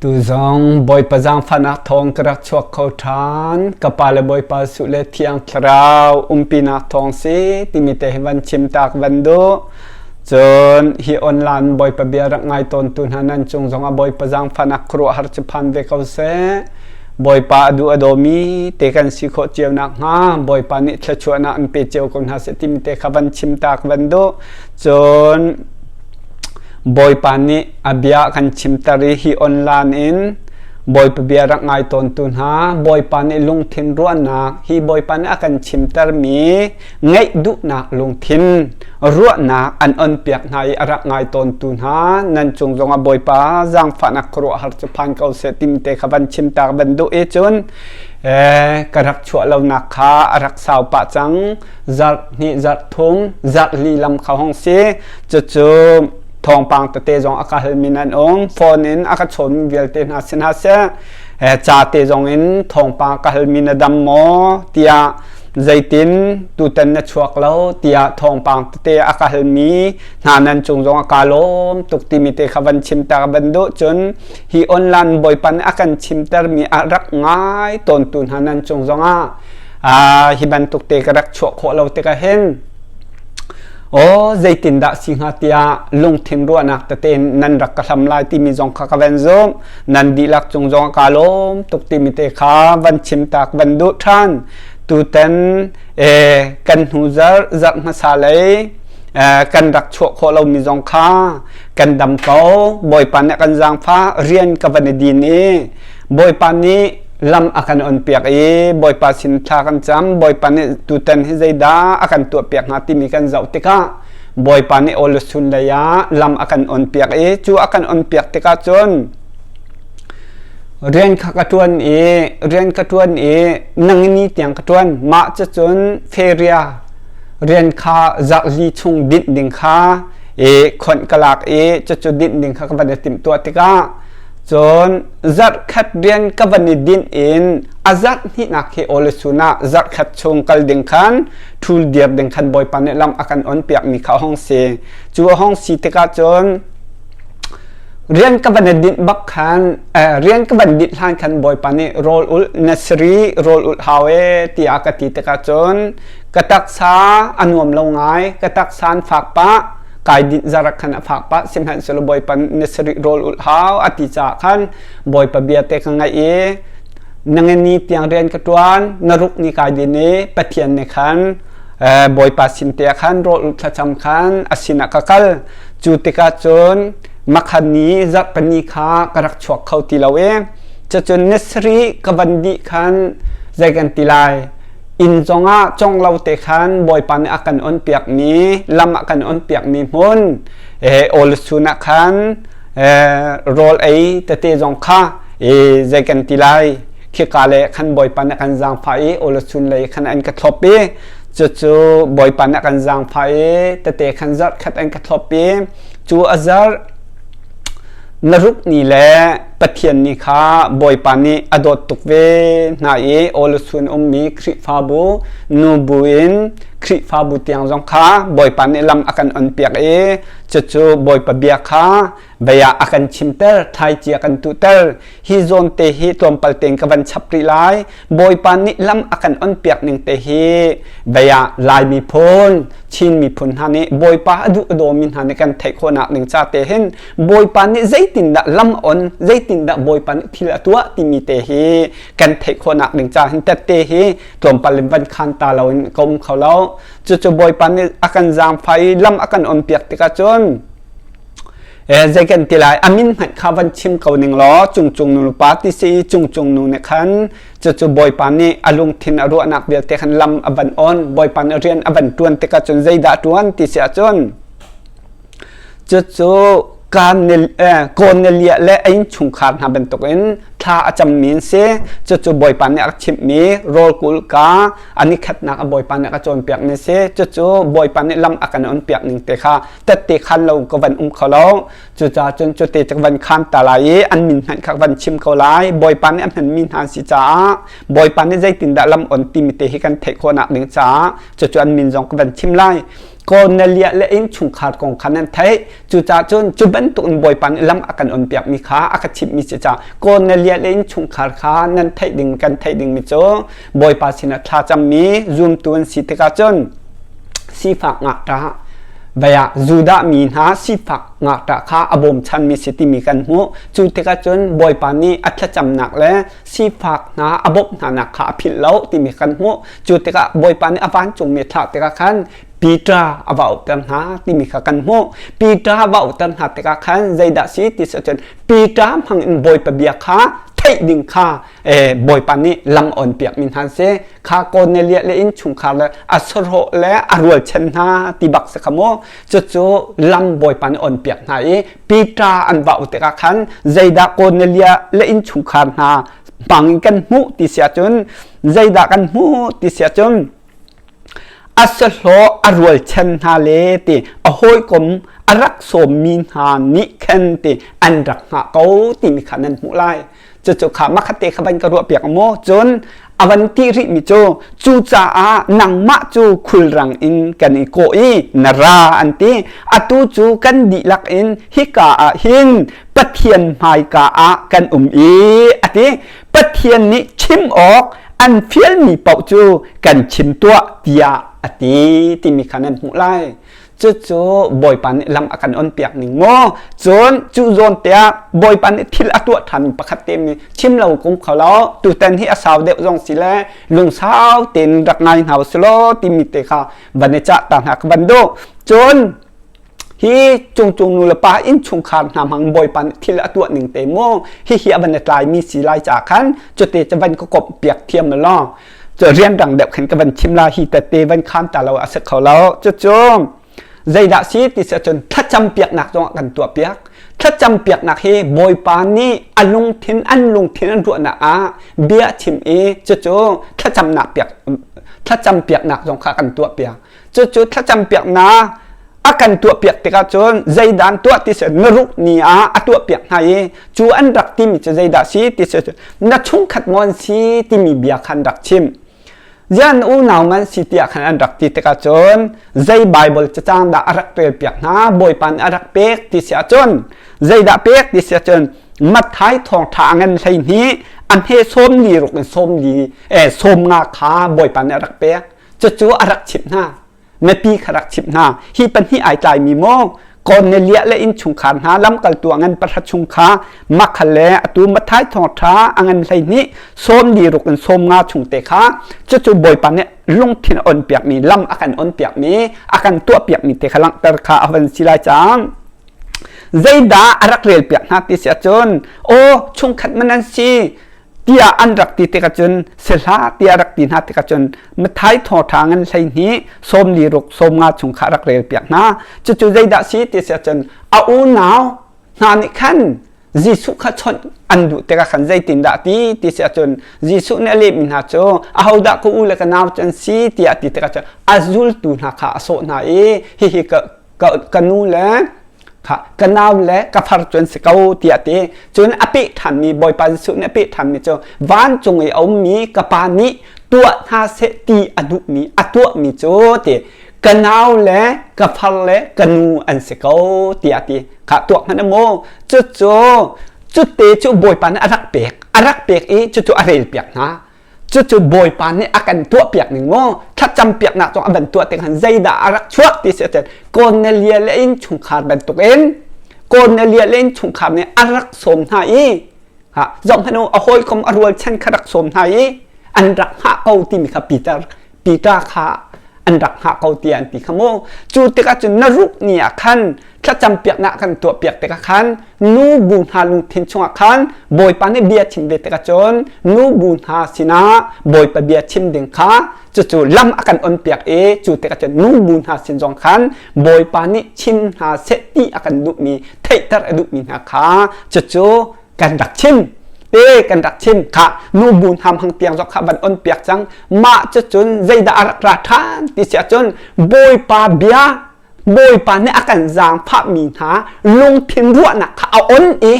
Tu zong Bawipa zaangfahnak thawng ka rak chuak kho ṭhan. Ka pa le Bawipa Suh le Thiang Thlarau umpinak thawng si timi te hi van chim tak van duh. Cun hi online Bawipa bia rak ngai tawntu hna nan cung zongah Bawipa zaangfahnak khuaruahhar cu phan ve ko seh. Bawipa a duh a dawmi te kan si khawh cio nakhnga Bawipa nih thluachuahnak an pe cio ko hna seh timi te kha van chim tak van duh. Cun Bawipa nih a bia a kan chimter i hi online in Bawipa bia rak ngai tawntu hna, Bawipa nih lungthin ruahnak, hi Bawipa nih a kan chimtermi ngeih duhnak lungthin ruahnak an onpiak hna i a rak ngai tawntu hna, nan cung zongah Bawipa zaangfahnak khuaruahhar cu phan ko seh timi te kha van chimtak van duh i cun ka rak chuah lonak kha a rak sau pah cang. Zarh hnih, zarh thum, zarh li lam kha hong si. Cucu thawngpang tete zong a ka halmi nan um. Phone in a ka chawnmi vialte hna si hna seh, ca te zong in thawngpang ka halmi na dam maw tiah zeitin tutan na chuak lo tiah thawngpang tete a ka halmi hna nan cung zong a ka lawm tuk timi te kha van chim ta van duh. Cun hi online Bawipa nih a kan chimtermi a rak ngai tawntu hna nan cung zongah hi bantuk te ka rak chuah khawh lo tikah hin aw zeitindah si hnga tiah lungthin ruahnak tete nan rak ka hlam lai timi zong kha ka van zumh. Nan dihlak cung zong ka lawm tuk timi te kha van chim tak van duh ṭhan. Tutan kan hnu zarh zarh hmasa lei kan rak chuah khawh lomi zong kha kan dam ko. Bawipa nih kan zaangfah, rian ka van i din i Bawipa nih lam a kan on piak i Bawipa sin thla kan cam. Bawipa nih tutan hi zeidah a kan tuah piak hnga timi kan zoh tikah Bawipa nih awlusun lei ah lam a kan on piak i cu a kan on piak tikah cun rian kha ka ṭuan i rian ka ṭuan i nangini tiang ka ṭuan. Mah cucun feria rian kha zarhli chung dinh ding kha i khonh ka lak i cucu dinh ding kha ka van i timhtuah tikah cun zarhkhat rian ka van i dinh in a zarh hnihnak hi awlesun ah zarhkhat chung kal ding khan ṭhul dir ding khan Bawipa nih lam a kan on piakmi kha a hung si. Cu a hung si tikah cun rian ka van i dinh bak khan rian ka van dinh hlan khan Bawipa nih rawl ulh na siri rawl ulh hau e tiah ka ti tikah cun ka taksa a nuam lo ngai, ka taksa an fak pah, kai dinh zarak khan a fak pah. Sihmanhsehlaw Bawipa na sarih rawl ulh hau a ti caah khan Bawipa bia te ka ngaih i nangeni tiang rian ka ṭuan, na ruk ni kai din i Pathian nih khan Bawipa sin te ah khan rawl ulh thlacam khan a sinah ka kal. Cu tikah cun makhan ni zarhpini kha ka rak chuak kho ti lo i cucun ni sarih ka van dih khan zei kan ti lai, inn zongah cong lo te khan Bawipa nih a kan on piakmi lam a kan on piakmi hmun awlusun ah khan rawl ei tete zong kha zei kan ti lai, khika le khan Bawipa nih a kan zaangfah i awlusun lei khan an ka thlop i cucu Bawipa nih a kan zaangfah i tete khan zarh khat an ka thlop i cu a zarh na ruk ni le Pathian nih kha Bawipa nih a dawt tuk ve hna i awlusun ummi Khrihfabu nubu in Khrihfabu tiang zong kha Bawipa nih lam a kan onpiak i cucu Bawipa bia kha bei ah a kan chimter, thlaici a kan tuhter. Hi zawn te hi tlawmpal tein ka van chap rih lai. Bawipa nih lam a kan onpiak ning te hi bei ah Lai miphun, Chin miphun hna nih Bawipa a duh a dawmi hna nih kan theih khawhnak ding ca te hin Bawipa nih zeitindah lam on, zeitindah Bawipa nih thil a tuah timi te hi kan theih khawhnak ding ca hin tette hi tlawmpal in van khan ta lo in ka um kho lo. Cucu Bawipa nih a kan zaangfah i lam a kan on piak tikah cun zei kan ti lai, a min hmanh kha van chim ko ning law cungcung nu pa ti si i cungcung nu nih khan cucu Bawipa nih a lungthin a ruahnak vialte khan lam a van on. Bawipa nih rian a van ṭuan tikah cun zeidah ṭuan ti si ahcun cucu Kornelia le a innchungkhar hna bantukin thla a cammi an si. Cucu Bawipa nih a rak chimhmi rawl kulhka a nikhatnak a Bawipa nih a ka cawnpiakmi a si. Cucu Bawipa nih lam a kan onpiak ning te kha tette khan lo ka van um kho lo. Cucaah cun cute cu ka van khan ta lai i an min hmanh kha ka van chim ko lai. Bawipa nih a hmanmi hna an si caah Bawipa nih zeitindah lam on timi te hi kan theih khawhnak ding caah cucu an min zong ka van chim lai. Kornelia le innchungkhar kong kha nan theih. Cucaah cun cu bantuk in Bawipa nih lam a kan onpiakmi kha a ka chimhmi si caah Kornelia le innchungkhar kha nan theih ding kan theih dingmi cu Bawipa sinah thlacammi zumtu an si tikah cun sifak ngakṭah vei ah Judah mi hna sifak ngakṭah kha a bawmchanmi si timi kan hmuh. Cu tikah cun Bawipa nih a thlacamnak le sifak hna a bawmh hnanak kha a philh lo timi kan hmuh. Cu tikah Bawipa nih a vancungmi thlah tikah khan Peter a va auhter hna timi kha kan hmuh. Peter a va auhter hna tikah khan zeidah si ti cun Peter hmang in Bawipa bia kha theih ding kha Bawipa nih lam on piak mi hna si. Kha Cornelia le innchungkhar le a sarawh le a rualchan hna ti bak si kha mu. Cucu lam Bawipa nih on piak hna i Peter an va auh tikah khan zeidah Cornelia le innchungkhar hna hmang in kan hmuh ti si ahcun zeidah kan hmuh ti si ahcun a sahlawh a rualchan hna le ti a hawikom a rak sawmmi hna nih khan ti an rak hngah ko timi kha nan hmuh lai. Cucu kha makhatte kha van ka ruah piak maw? Cun a van ti rihmi cu cucaah nangmah cu khulrang in kan i kawh i na ra an ti. Atu cu kan dihlak in hika ah hin Pathian hmaika ah kan um i a ti. Pathian nih chim awk an fialmi paoh cu kan chim tuah tiah a ti timi kha nan hmuh lai. Cucu Bawipa nih lam a kan onpiak ning maw? Cun cu zawn te ah Bawipa nih thil a tuah ṭhan pakhat te mi chim lo kum kho lo. Tutan hi a sau deuh zong si le lungsau tein rak ngai hna usih law timi te kha van i cah ta hna ka van duh. Cun hi cungcung nu le pa innchungkhar hna hmang Bawipa nih thil a tuah ning te mu hihi a van i tlaimi si lai ca khan cute cu van ka komh piak thiam law cu rianrang deuh khan ka van chim la hi tete van khan ta lo a si kho lo. Cucu zeidah si ti si ahcun thlacam piaknak zong ah kan tuah piak. Thlacam piaknak hi Bawipa nih a lungthin an lungthin an ruahnak ah bia chim i cucu thlacamnak piak thlacam piaknak zong kha kan tuah piak. Cucu thlacam piaknak a kan tuahpiak tikah cun zeidah an tuah ti si na ruk ni ah a tuahpiak hna i cu an rak timi cu zeidah si ti si na chungkhat maw an si timi bia kha an rak chim. Zian unau man si tiah khan an rak ti tikah cun zei Bible cacang dah a rak relpiak hna Bawipa nih a rak pek ti si ahcun zeidah pek ti si ahcun Matthai thawngṭha a ngan 12 a hme 46 in 50 kha Bawipa nih a rak pek. Cucu a rak chimh hna. Mipi kha rak chimh hna. Hi pahnih ai tlaimi maw Kornelia le innchungkhar hna lamkaltu a ngan pahra chung kha Makhal le atu Matthai thawngṭha a ngan 12 46 in 50 chung te kha cucu Bawipa nih lungthin a onpiakmi lam a kan onpiakmi a kan tuahpiakmi te kha langhter kha a van si lai cang. Zeidah a rak relpiak hna ti si ahcun aw chungkhat man an si tiah an rak ti tikah cun si hlah tiah rak ti hna tikah cun Matthai thawngṭha ngan 12 46 50 chung kha rak rel piak hna. Cucu zeidah si ti si ahcun a unau hna nih khan Jesuh kha chawnh an duh tikah khan zeitindah ti ti si ahcun Jesuh nih a lehmi hna cu ahodah ka u le ka nau cu an si tiah ti tikah cun a zultu hna kha a sawh hna i hihi ka ka nu le kha ka nau le ka far cu an si ko tiah ti. Cun a peh ṭhanmi Bawipa Jesuh nih a peh ṭhanmi cu vancung i a ummi ka pa nih tuah hna seh ti a duhmi a tuahmi cu ti ka nau le ka far le ka nu an si ko tiah ti kha tuah hmanh maw. Cucu cute cu Bawipa nih a rak pek a rak pek i cucu a rel piak hna. Cucu Bawipa nih a kan tuahpiak ning maw thlacam piaknak zong a van tuah tik han zeidah a rak chuak ti si ahcun Cornelia le innchungkhar bantukin Cornelia le innchungkhar nih a rak sawm hna i ha zoh hmanh u a hawikom a rualchan kha rak sawm hna i an rak hngah ko timi kha Peter Peter kha an rak hngah ko tiah an ti kha mu. Cu tikah cun na ruk ni ah khan thlacam piaknak kan tuah piak tikah khan nu bu hna lungthin chungah khan Bawipa nih bia chim ve tikah cun nu bu hna sinah Bawipa bia chim ding kha cucu lam a kan on piak i cu tikah cun nu bu hna sin zong khan Bawipa nih chim hna seh ti a kan duhmi theihter a duhmi hna kha cucu kan rak chim te kan rak chim kha nu bu hna hmang tiang zong kha van on piak cang. Mah cucun zeidah a rak ra ṭhan ti si ahcun Bawipa bia Bawipa nih a kan zaangfahmi hna lungthin ruahnak kha a on i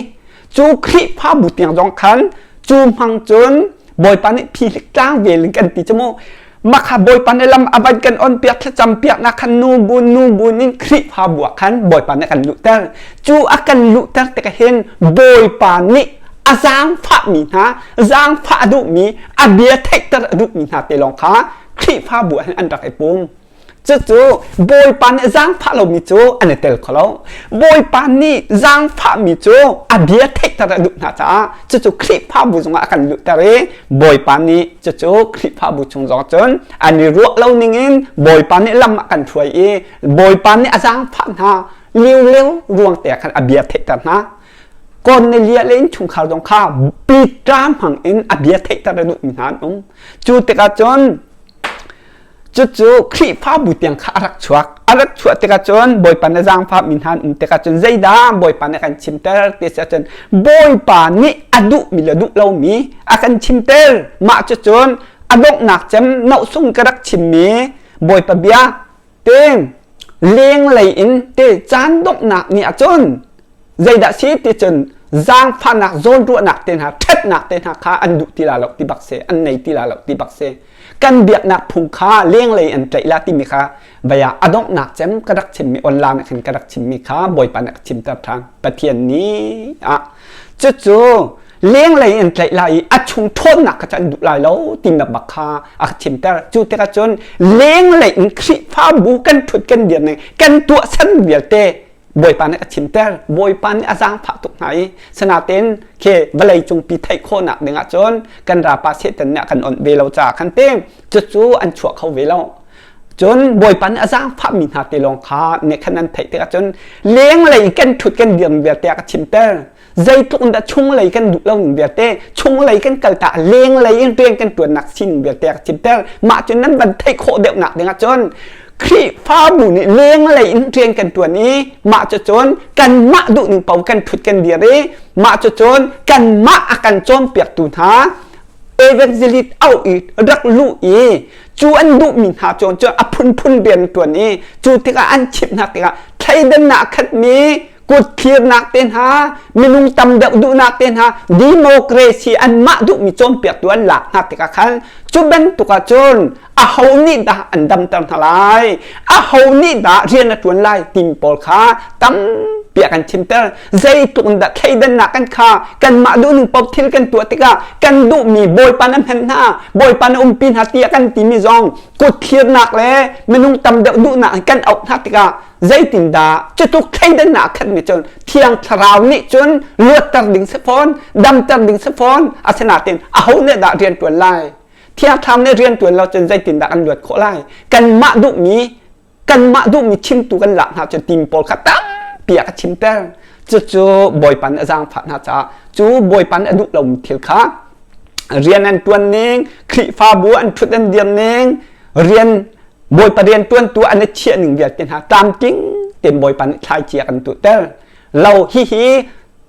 cu Khrihfabu tiang zong khan cu hmang cun Bawipa nih phihlik tlang vel in kan ti cu mu. Mah kha Bawipa nih lam a van kan onpiak thlacam piaknak khan nu bu nu bu in Khrihfabu ah khan Bawipa nih a kan luhter. Cu a kan luhter tikah hin Bawipa nih a zaangfahmi hna, zaangfah a duhmi, a bia theihter a duhmi hna te lawng kha Khrihfabu ah hin an rak i pum. Cucu Bawipa nih zaangfah lomi cu an i tel kho lo. Bawipa nih zaangfahmi cu a bia theihter a duh hna caah cucu Khrihfabu zongah a kan luhter i Bawipa nih cucu Khrihfabu chung zong cun an i ruah lo ningin Bawipa nih lam a kan hruai i Bawipa nih a zaangfah hna liuleu ruang te ah khan a bia theihter hna. Kornelia le innchungkhar zong kha Peter hmang in a bia theihter a duhmi hna an um. Cu tikah cun Cucu Khrihfabu tiang kha a rak chuak. A rak chuah tikah cun Bawipa na zaangfah mi hna an um tikah cun zeidah Bawipa nih a kan chimter ti si ahcun Bawipa nih a duhmi le duh lomi a kan chimter. Mah cucun a donghnak cem nohsung ka rak chimmi Bawipa bia te lenglei in te caan donghnak ni ahcun zeidah si ti cun zaangfahnak zawnruahnak te hna ṭhatnak te hna kha an duh ti la lo ti bak si an nei ti la lo ti bak si kan biaknak phung kha lenglei an tlaih la timi kha vaya a donghnak cem ka rak chimmi online ah khan ka rak chimmi kha Bawipa nih a chimter ṭhan Pathian nih ah cucu lenglei an tlaih lai i a chung ṭhawnnak kha cu an duh lai lo tinak bak kha a ka chimter cu tikah cun lenglei in Khrihfabu kan ṭhut kan dir ning kan tuahser vialte Bawipa nih a chimter Bawipa nih a zaangfah tuk hna i sanaten khi vawlei cungpi theih khawhnak ding ahcun kan rapa Satan nih a kan onh ve lo caah khan te cucu an chuah kho ve lo cun Bawipa nih a zaangfahmi hna te lawng kha nih khan an theih tikah cun lenglei kan ṭhut kan dir vialte a ka chimter zeitluk in dah chunglei kan duh lo ning vialte chunglei kan kal ta lenglei in rian kan ṭuannak sining vialte a chimter mah cu nan van theih khawh deuhnak ding ahcun Khrihfabu nih lenglei in rian kan ṭuan i mah cu cun kanmah duh ning paoh kan ṭhut kan dir i mah cu cun kanmah a kan cawnpiaktu hna evangelist auh i rak luh i cu an duhmi hna cawn cu a phunphun rian ṭuan i cu tikah an chimh hna tikah thleidannak a khatmi kutthirnak te hna minung tam deuh duhnak te hna democracy anmah duhmi cawnpiaktu an lak hna tikah khan cu bantuk ah cun aho nih dah an damter hna lai aho nih dah rian a ṭuan lai timi pawl kha tampi a kan chimter zeitluk in dah thleidannak kan kha kanmah duhning paoh thil kan tuah tikah kan duhmi bawipa na hman hna bawipa na umpi hna tiah kan timi zong kutthirnak le minung tam deuh duhnak in kan auh hna tikah zeitindah cutluk thleidannak khat nih cun thiang thlarau nih cun luatter ding si fawn damter ding si fawn asinain aho nih dah rian ṭuan lai thiang thlarau nih rian ṭuan lo cun zeitindah kan luat khawh lai kanmah duhmi kanmah duhmi chimtu kan lak hna cun tim pawl kha tampi a ka chimter cucu bawipa nih a zaangfah hna caah cu bawipa nih a duh lomi thil kha rian an ṭuan ning Khrihfabu an ṭhut an dir ning rian Bawipa rianṭuantu an i chiah ning vialte hna tlamtling tein Bawipa nih thlaici a kan tuhter. Lo hihi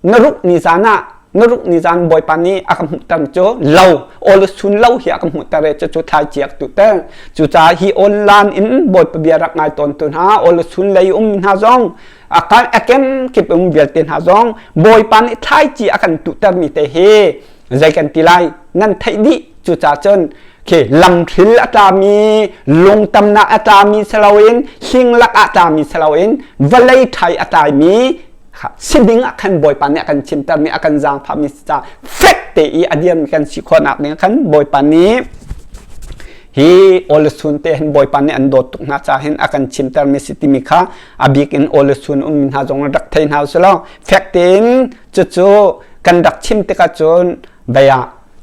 na ruk ni zan ah na ruk ni zan Bawipa nih a ka hmuhter cu lo awlasun lo hi a ka hmuhter i cucu thlaici a ka tuhter. Cucaah hi online in Bawipa bia rak ngai tawntu hna awlasun lei ummi hna zong a kenkip um vialte hna zong Bawipa nih thlaici a kan tuhtermi te hi zei kan ti lai nan theih dih cucaah cun khi lamhril a tlami lungtamnak a tlami si loin hling lak ah tlami si loin vawlei ṭhai a tlaimi si ding ah khan Bawipa nih a kan chimtermi a kan zaangfahmi si caah fek te i a dirmi kan si khawhnak ding khan Bawipa nih hi awlasun te hin Bawipa nih an dawt tuk hna caah hin a kan chimtermi si timi kha a bik in awlasun ummi hna zong rak thei hna usih fek tein cucu kan rak chim tikah cun bia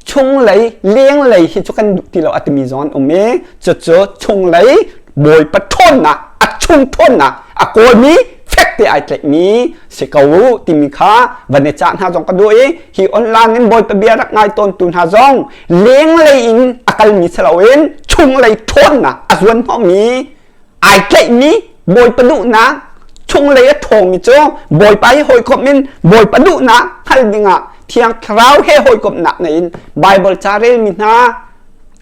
chunglei lenglei hi cu kan duh ti lo a timi zong an um i cucu chunglei bawipa ṭhawnnak a chung ṭhawnnak a kawlmi fek te ai tlaihmi si ko u timi kha van i cah hna zong ka duh i hi online in bawipa bia rak ngai tawntu hna zong lenglei in a kalmi si loin chunglei ṭhawnnak a zuan hnawhmi ai tlaihmi Bawipa duhnak chunglei a ṭhawngmi cu Bawipa he hawikomh in Bawipa duhnak hngal dingah Thiang Thlarau he hawikomhnak nei in Baibal ca relmi hna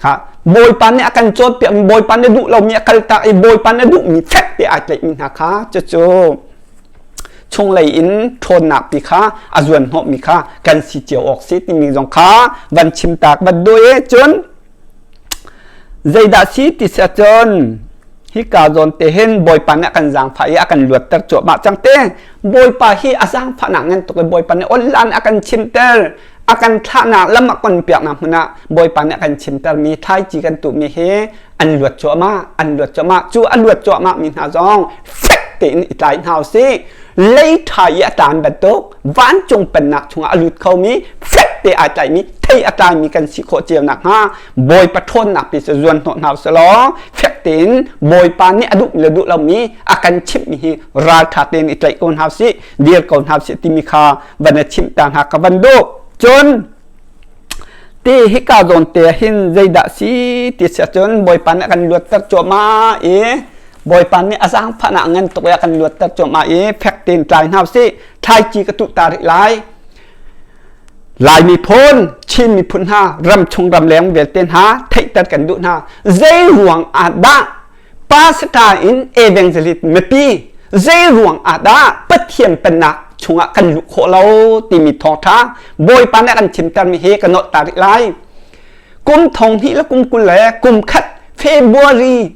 kha Bawipa nih a kan cawnpiakmi Bawipa nih duh lomi a kaltak i Bawipa nih duhmi fek te ai tlaihmi hna kha cucu chunglei in ṭhawnnak pi kha a zuan hnawhmi kha kan si cio awk si timi zong kha van chim tak van duh i cun. Zeidah si ti si ahcun hika zawn te hin Bawipa nih a kan zaangfah i a kan luatter cuahmah cang te. Bawipa hi a zaangfahnak ngan tuk i Bawipa nih awllan a kan chimter. A kan thlahnak lam a kon piaknak hmun ah Bawipa nih a kan chimtermi thlaici kan tuhmi hi an luat cuahmah, an luat cuahmah. Cu a luat cuahmah mi hna zong fek tein i tlai hna usih. Lei ṭha i a taan bantuk vancung pennak chungah a lut khomi fek te ai tlaimi thei a tlaimi kan si khawh cio nakhnga Bawipa ṭhawnnak pi cu zuan hnawh hna usih law fek tein Bawipa nih a duh le duh lomi a kan chimhmi hi ralṭha tein i tlaih ko hna usih, dir ko hna usih timi kha van i chimh ta hna ka van duh. Cun ti hika zawn te hin zeidah si ti si ahcun Bawipa nih a kan luatter cuahmah i Bawipa nih a zaangfahnak ngan tuk i a kan luatter cuahmah i fek tein tlai hna usih. Thlaici ka tuh ta rih lai. Lai miphun, Chin miphun hna, ramchung ramleng vialte hna theihter kan duh hna. Zei ruang ah dah pastor in evangelist mipi zei ruang ah dah Pathian pennak chungah kan luh khawh lo timi thawngṭha Bawipa nih a kan chimtermi hi ka nolh ta rih lai. Kum thong hnih le kum 20 le kum khat February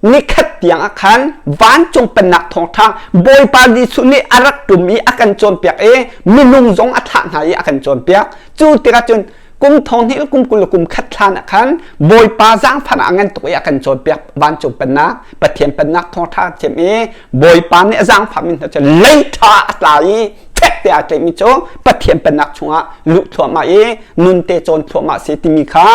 nikhat tiang ah khan vancung pennak thawngṭha Bawipa Jesuh nih a rak ṭum i a kan cawnpiak i minung zong a thlah hna i a kan cawnpiak. Cu tikah cun kum thong hnih kum 20 le kum khat hlan ah khan Bawipa zaangfahnak a ngan tuk i a kan cawnpiak vancung pennak Pathian pennak thawngṭha chim i Bawipa nih a zaangfahmi hna cu lei ṭha a tla i fek te aa tlaihmi cu Pathian pennak chungah luh thluahmah i nun te cawn thluahmah si timi kha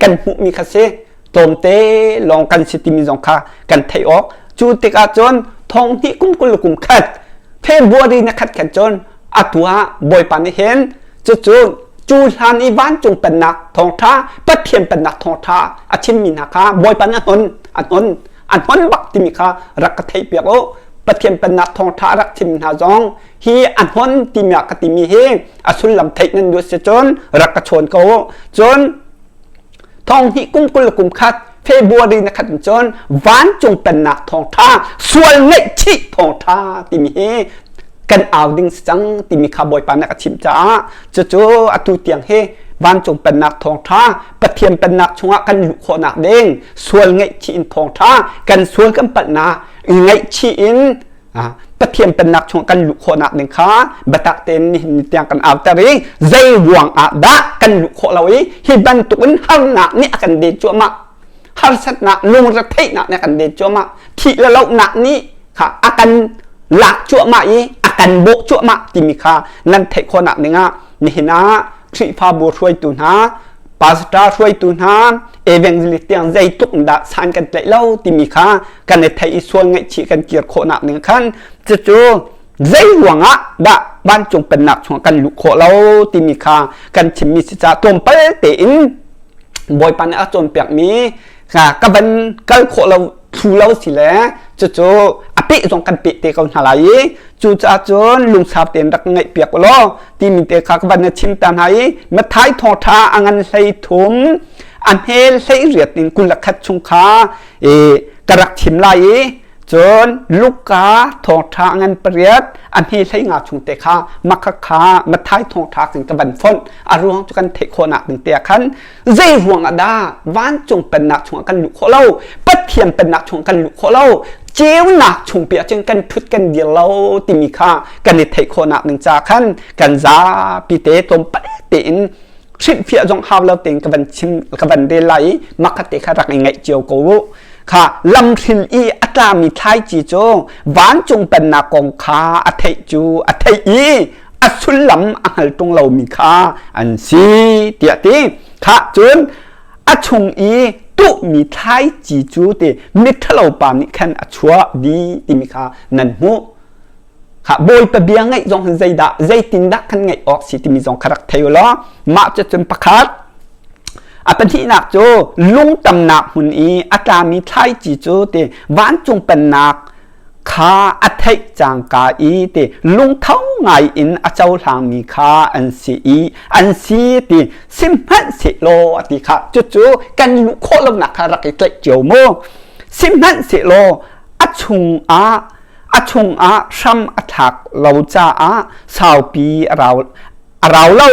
kan hmuhmi kha si tlawmte lawng kan si timi zong kha kan theih awk. Cu tikah cun thong hnih kum 20 kum khat February na khat khan cun atu ah Bawipa nih hin cucu cu hlan i vancung pennak thawngṭha Pathian pennak thawngṭha a chimmi hna kha Bawipa nih a hnon a hnon a hnon bak timi kha rak ka theihpiak u. Pathian pennak thawngṭha a rak chimmi hna zong hi a hnon timi ah ka timi hi a sullam theih nan duh si cun rak ka chawn ko u. Cun thong hnih kum 20 kum khat February na khat in cun vancung pennak thawngṭha sual ngaihchih thawngṭha timi hi kan au ding si cang timi kha Bawipa nih a chimh caah cucu atu tiang hi vancung pennak thawngṭha Pathian pennak chungah kan luh khawhnak ding sual ngaihchih in thawngṭha kan sual kan palhnak ngaihchih in Pathian pennak chung kan luh khawhnak ding kha biatak tein nihin ni tiang kan auter i zei ruang ah dah kan luh khawh lo i hi bantuk in harnak nih a kan den cuahmah, harsatnak lungretheihnak nih a kan den cuahmah, thih le lohnak nih kha a kan lak cuahmah i a kan bawh cuahmah timi kha nan theih khawhnak ding ah nihin ah Khrihfabu hruaitu hna, pastor hruaitu hna, evangelist tiang zeitluk in dah san kan tlaih lo timi kha kan i theih i sual ngaihchih kan kir khawhnak ning khan cucu zei ruangah dah vancung pennak chungah kan luh khawh lo timi kha kan chimmi si caah tlawmpal tein Bawipa nih a cawnpiakmi ka van kal khawh lo thlu lo si le cucu a peh zong kan peh te ko hna lai i cucaah cun lungsau tein rak ngaih piak u law timi te kha ka van na chim ta hna i Matthai thawngṭha a ngan 13 a hme 18 in 21 chung kha i ka rak chim lai i cun Luka thawngṭha a ngan 8 a hme 15 chung te kha makha kha Matthai thawngṭha khin ka van fonh. A ruang cu kan theih khawhnak ding te ah khan zei ruang ah dah vancung pennak chungah kan luh khawh lo, Pathian pennak chungah kan luh khawh lo, ceunak chung pi ahcun kan ṭhut kan dir lo timi kha kan i theih khawhnak ding ca khan kan zapi te tlawmpal tein hrilhfiah zong hau lo tein ka van chim ka van rel lai i makhat te kha rak i ngaih cio ko u. Kha lamhril i a tlami thlaici cu vancung pennak kong kha a theih cu a theih i a sullam a hngal ṭung lomi kha an si tiah ti. Kha cun a chung i tuhmi thlaici cu ti miṭhalo pa nih khan a chuah dih timi kha nan hmuh. Kha Bawipa bia ngaih zong hin zeidah zeitindah kan ngaih awk si timi zong kha rak thei u law mah cu cun pakhat a pahnihnak cu lungtamnak hmun i a tlami thlaici cu ti vancung pennak kha a theih cangka i ti lungtho ngai in a cohlangmi kha an si i an si ti sihmanhsehlaw a ti kha. Cucu kan luh khawh lonak kha rak i tlaih cio mu. Sihmanhsehlaw a chungah a chungah hram a thlak lo caah saupi a rau a rau lo.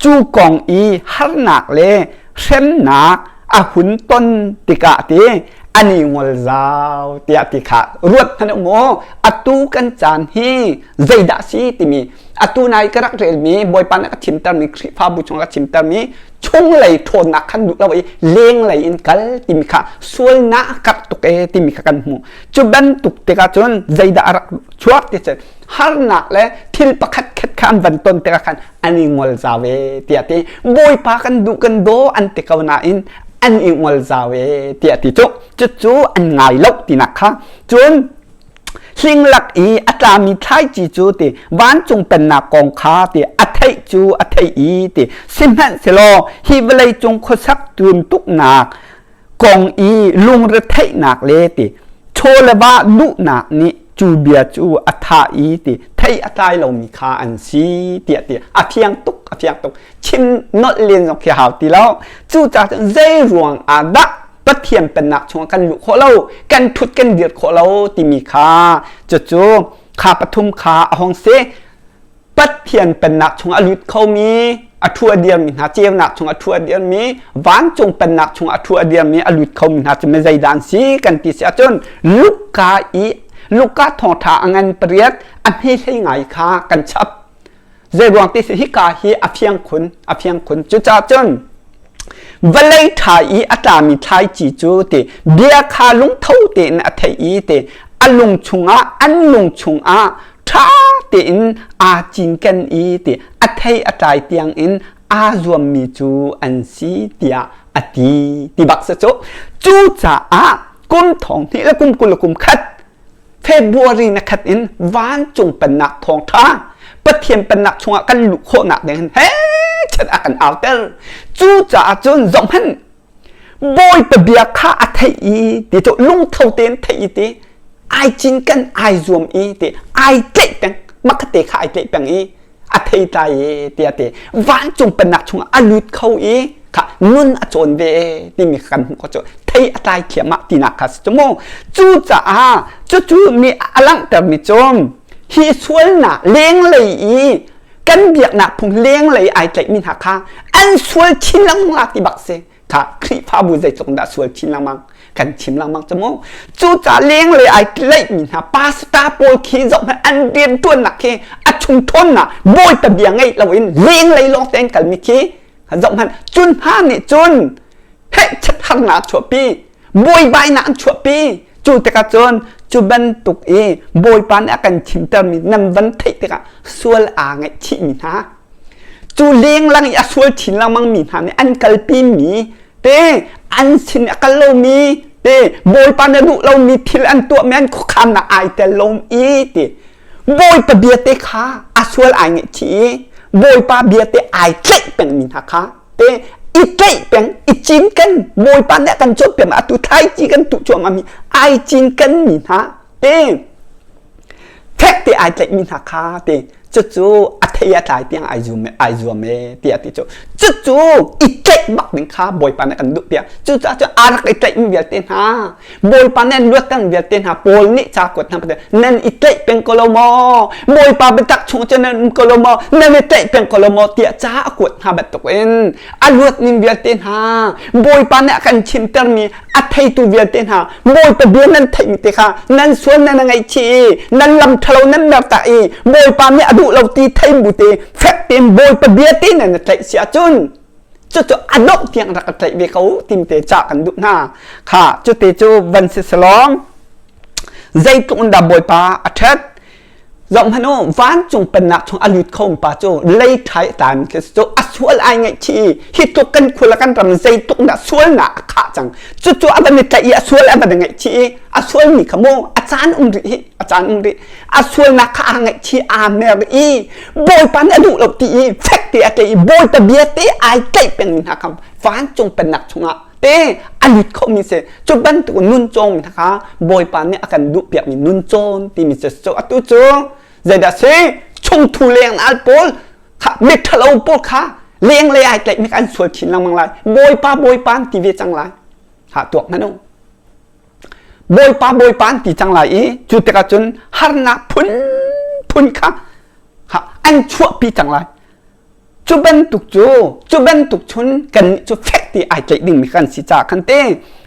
Cu kong i harnak le hremnak. a hun ton tikah ti an i ngol zau tiah ti kha ruat hmanh u mu. Atu kan caan hi zeidah si timi atu nai ka rak relmi Bawipa nih a ka thimtermi Khrihfabu chung a ka thimtermi chunglei ṭhawnnak khan duh lo i lenglei in kal timi kha sualnak a karh tuk ee timi kha kan hmuh. Cu bantuk tikah cun zeidah a rak chuak ti cun harnak le thil pakhat khat kha an van ton tikah khan an i ngol zau ee tiah ti. Bawipa kan duh kan daw an ti ko nain an i ngol zau ee tiah ti cu cucu an ngai lo tinak kha. Cun Hlinglak i a tlami thlaici cu ti vancung pennak kong kha ti a theih cu a theih i ti sihmanhsehlaw hi vawleicung khuasak tuntuknak kong i lungretheihnak le ti chaw le va duhnak nih cu bia cu a thah i ti thei a tlai lomi kha an si tiah ti a fiang tuk a fiang tuk chim nolh len zong khi hau ti lo cucaah cun zei ruang ah dah Pathian pennak chungah kan luh khawh lo kan thut kan dir khawh lo timi kha cucu kha pathum kha a hong si Pathian pennak chungah a lut khomi a thu a dirmi hna ceunak chungah a thu a dirmi vancung pennak chungah a thu a dirmi a lut khomi hna cu zeidah an si kan ti si ahcun Luka i Luka thawngṭha a ngan pariat a hme hlei ngai kha kan chap Zeiruang ti si hika hi a fiang khun, a fiang khun. Cucaah cun vawlei ṭha i a tlami thlaici cu ti bia kha lungtho tein a theih i ti a lung chungah an lung chungah ṭha tein aa cinken i ti a thei a tlai tiangin aa zuammi cu an si tiah a ti ti bak si cu. Cucaah kum thong hnih le kum 20 le kum khat February na khat in vancung pennak thawngṭha Pathian pennak chungah kan luh khawhnak ding he chat a kan auter. Cucaah cun zohhmanh Bawipa bia kha a theih i ti cu lungtho tein theih i ti ai cinken ai zuam i ti ai tlaih peng makhatte kha ai tlaih peng i a thei tlai e tiah ti vancung pennak chungah a lut kho i kha nun a cawn ve e timi kha kan hmuh kho cu thei a tlai thiamah tinak kha si cu mu cucaah cucu nih a langhtermi cu hi sualnak lenglei i kan biaknak phung lenglei ai tlaihmi hna kha an sual chin lengmang la ti bak si kha Khrihfabu zeitluk dah sual chin lengmang kan chim lengmang cu mu cucaah lenglei ai tlaihmi hna pastor pawl khi zoh hmanh an rianṭuannak khi a chung ṭhawnnak bawipa bia ngeih loin lenglei lawng tein kalmi khi zoh hmanh cun hna nih cun hehchat harnak chuahpi buaibainak an chuahpi cu tikah cun cu bantuk i bawipa nih a kan chimtermi nan van theih tikah sual aa ngaihchihmi hna Cu lenglang i a sual chin lengmangmi hna nih an kalpimi te an sin a kal lomi te Bawipa na duh lomi thil an tuahmi an khuakhannak ai tel lo i ti Bawipa bia te kha a sual ai ngaihchih i Bawipa bia te ai tlaih pengmi hna kha te i tlaih peng i cinken Bawipa nih a kan cawnpiak atu thlaici kan tuh cuahmahmi ai cinkenmi hna te fek te ai tlaihmi hna kha te cucu a thei a tlai tiang ai zuam ai zuam e tiah ti cu cucu i tlaih bak ding kha bawipa nih kan duh piak cucaah cun a rak i tlaihmi vialte hna bawipa nih an luatter vialte hna Paul nih ca kuat hna nan i tlaih peng ko lo maw bawipa biatak chung cun nan um ko lo maw nan i tlaih peng ko lo maw tiah ca a kuat hna bantukin a luat ning vialte hna bawipa nih a kan chimtermi a theitu vialte hna Bawipa bia nan theihmi te kha nan sual nan ngaihchih i nan lam ṭhalo nan mertak i Bawipa nih a duh lo ti thei bu te fek tein Bawipa bia te nan i tlaih si ahcun cucu a dongh tiang rak ka tlaih ve ko tim te cah kan duh hna kha cute cu van si salawng zeitluk in dah Bawipa a ṭhat Zohhmanh u, vancung pennak chung a lut kho pa cu lei ṭhai a tlami khi cu a sual ai ngaihchih i hi tluk kan khua le kan ram zeitluk dah sualnak a khah cang. Cucu a van i tlaih i a sual a van i ngaihchih i a sualmi kha mu a caan um rih hi a caan um rih. A sualnak kha aa ngaihchih aa mer i Bawipa nih a duh lo ti i fek te a tlaih i Bawipa bia te ai tlaih pengmi hna kha vancung pennak chungah te a lut khomi si cu bantuk nun cawng kha bawipa nih a kan duh piakmi nun cawn timi cu cu atu cu zeidah si chungthu leng al pawl kha miṭhalo pawl kha leng lei ai tlaih mi an sual chin lengmang lai bawipa bawipa an ti ve cang lai ha tuak hmanh u bawipa bawipa an ti cang lai i cu tikah cun harnak phun phun kha an chuahpi cang lai. Cu bantuk cu cu bantuk chun kan cu fek ti ai tlaih dingmi kan si ca khan te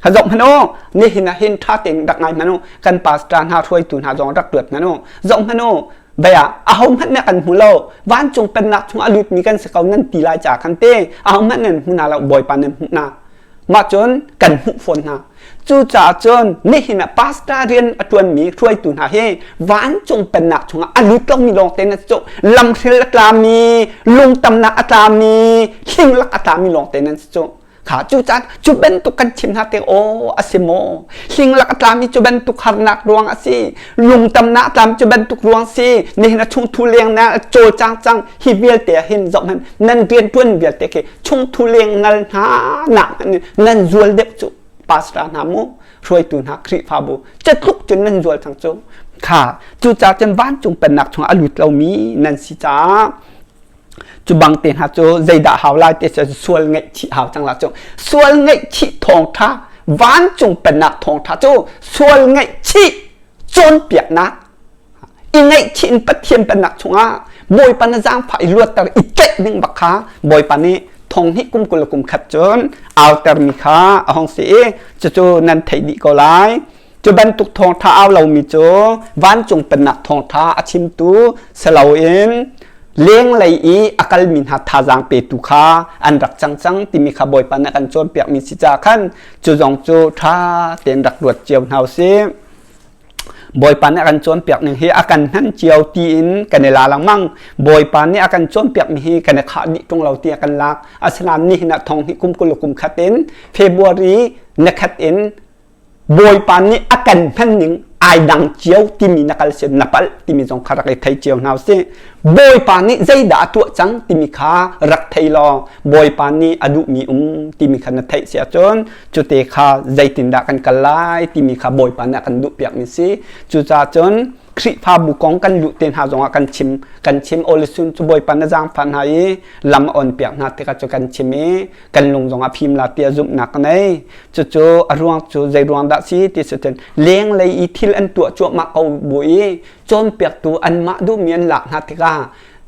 ha zoh hmanh u nihin ah hin ṭha tein rak ngai hmanh u kan pastor hna hruaitu hna zong rak ruat hmanh u zoh hmanh u bia aho hmanh nih kan hmu lo vancung pennak chung a lutmi kan si ko nan ti lai ca khan te aho hmanh nan hmu hna lo bawipa nan hmuh hna mah cun kan hmuh fawn hna. Cucaah cun nihin ah pastor rian a ṭuanmi hruaitu hna hi vancung pennak chungah a lut lomi lawngte nan si cu. Lamhril a tlami, lungtamnak a tlami, hlinglak a tlami lawngte nan si cu. Kha cucaah cu bantuk kan chim hna tik aw a si maw? Hlinglak a tlami cu bantuk harnak ruang a si. Lungtamnak a tlami cu bantuk ruang si. Nihin a chungthu leng na cawlcang cang hi vialte ah hin zoh hmanh nan rianṭuan vialte khi chungthu lengnal hna nak hmanh nan zual deuh cu pastor hna mu hruaitu hna Khrihfabu catluk cun nan zual cang cu kha cucaah cun vancung pennak chungah a lut lomi nan si caah cu bang te hna cu zeidah hau lai te cu sual ngaihchih hau cang la cu sual ngaihchih thawngtha vancung pennak thawngtha cu sual ngaihchih cawnpiaknak i ngaihchih in Pathian pennak chungah Bawipa na zaangfah i luatter i tlaih ding bak kha Bawipa nih thong hnih kum 20 le kum khat cun autermi kha a hung si i cucu nan theih dih ko lai. Cu bantuk thawngṭha au lomi cu vancung pennak thawngṭha a chimtu si loin lenglei i a kalmi hna thazaang petu kha an rak cang cang timi kha Bawipa nih a kan cawnpiakmi si caah khan cu zong cu ṭha tein rak ruat cio hna u sih. Bawipa nih a kan cawnpiak ning hi a kan hman cio tiin kan i la lengmang. Bawipa nih a kan cawnpiak mi hi kan i khah dih ṭung lo tiah kan lak. Asinain nihin ah thong hnih kum 20 kum khat in February ni khat in Bawipa nih a kan hman ning ai dang cio timi na kal sin na palh timi zong kha rak i thei cio hna usih. Bawipa nih zeidah a tuah cang timi kha rak thei law Bawipa nih a duhmi um timi kha na theih si ahcun cute kha zeitindah kan kal lai timi kha Bawipa nih a kan duhpiakmi si. Cucaah cun Khrihfabu kong kan luh te hna zongah kan chim kan chim Olisun cu Bawipa na zaangfah hna i lam a on piak hna tikah cu kan chim i kan lung zongah fim la tiah zumhnak ka nei. Cucu a ruang cu zei ruang dah si ti si cun lenglei i thil an tuah cuahmah ko bu i cawnpiaktu anmah duhmi an lak hna tikah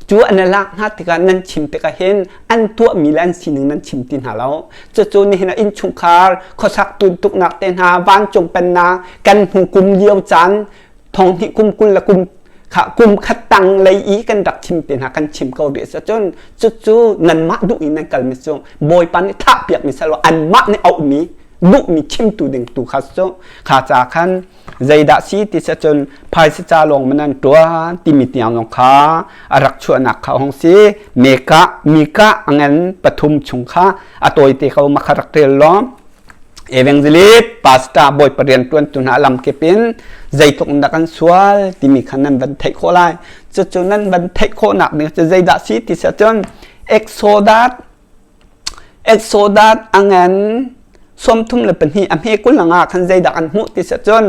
cu an i lak hna tikah nan chim tikah hin an tuahmi le an sining nan chim ti hna lo. Cucu nihin ah innchungkhar khuasak tuntuknak te hna vancung pennak kan hnu kum lio caan thong hnih kum 20 le kum kha kum khat tang lei i kan rak chim te hna kan chim ko rih cun cucu nanmah duh in nan kalmi cu Bawipa nih thah piakmi salo anmah nih auhmi duhmi chimtu ding tu kha cu kha ca khan zeidah si ti si cun phaisa ca lawng man an ṭuan timi tiang zong kha a rak chuahnak kha hong si meka mika angan pathum chung kha a tawite ko ma kha rak rel law evangelist pastor bawipa rian ṭuantu hna lamkip in zeitluk in dah kan sual timi kha nan van theih khawh lai cucu nan van theih khawhnak ding cu zeidah si ti si cun Exodus Exodus a ngan 32 a hme 20 ah khan zeidah an hmuh ti si cun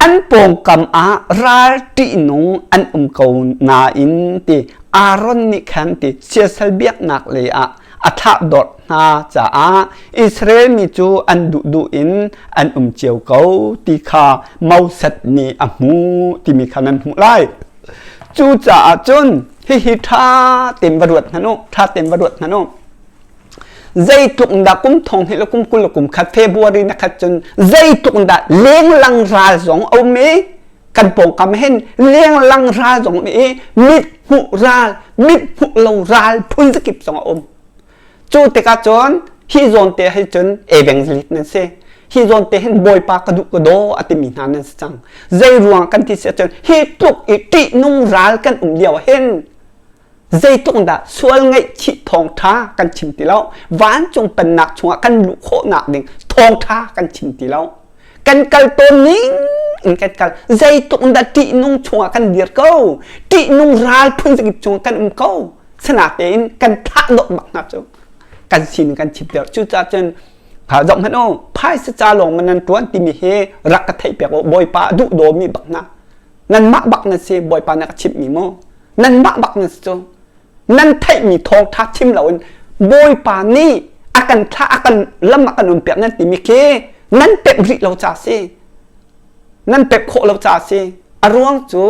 an pawngkam ah ral ṭihnung an um ko nain ti Aaron nih khan ti siasal biaknak lei ah a thlahdorh hna caah Israel mi cu an duhduh in an um cio ko ti kha Moses nih a hmuh timi kha nan hmuh lai. Cucaah cun hihi ṭha tein va ruat hmanh u, ṭha tein va ruat hmanh u. Zeitluk in dah kum thong hnih le kum 20 le kum khat February na khat cun zeitluk in dah lenglang ral zong a um i kan pawngkam hin lenglang ral zong um i mit hmuh ral, mit hmuh lo ral phun zakip zong a um. Cu tikah cun hi zawn te hi cun evangelist nan si. Hi zawn te hin Bawipa ka duh ka daw a timi hna nan si cang. Zei ruang kan ti si ahcun hi tluk i ṭihnung ral kan um lio hin zeitluk dah sual ngaihchih thawngṭha kan chim ti lo. Vancung pennak chungah kan luh khawhnak ding thawngṭha kan chim ti lo. Kan kal tawn ning in kan kal. Zeitluk dah ṭihnung chungah kan dir ko. Ṭihnung ral phun zakip chungah kan um ko. Sinatein kan thah dawh bak hna cu kan sin kan chim ter. Cucaah cun kha zoh hmanh u phaisa ca lawng man nan ṭuan timi hi rak ka theih piak u Bawipa a duh dawmi bak hna. Nanmah bak nan si Bawipa nih a ka chimhmi mu. Nanmah bak nan si cu. Nan theihmi thawngṭha chim loin Bawipa nih a kan thlah a kan lam a kan um piak nan timi khi nan pemh rih lo ca si. Nan pemh khawh lo ca si. A ruang cu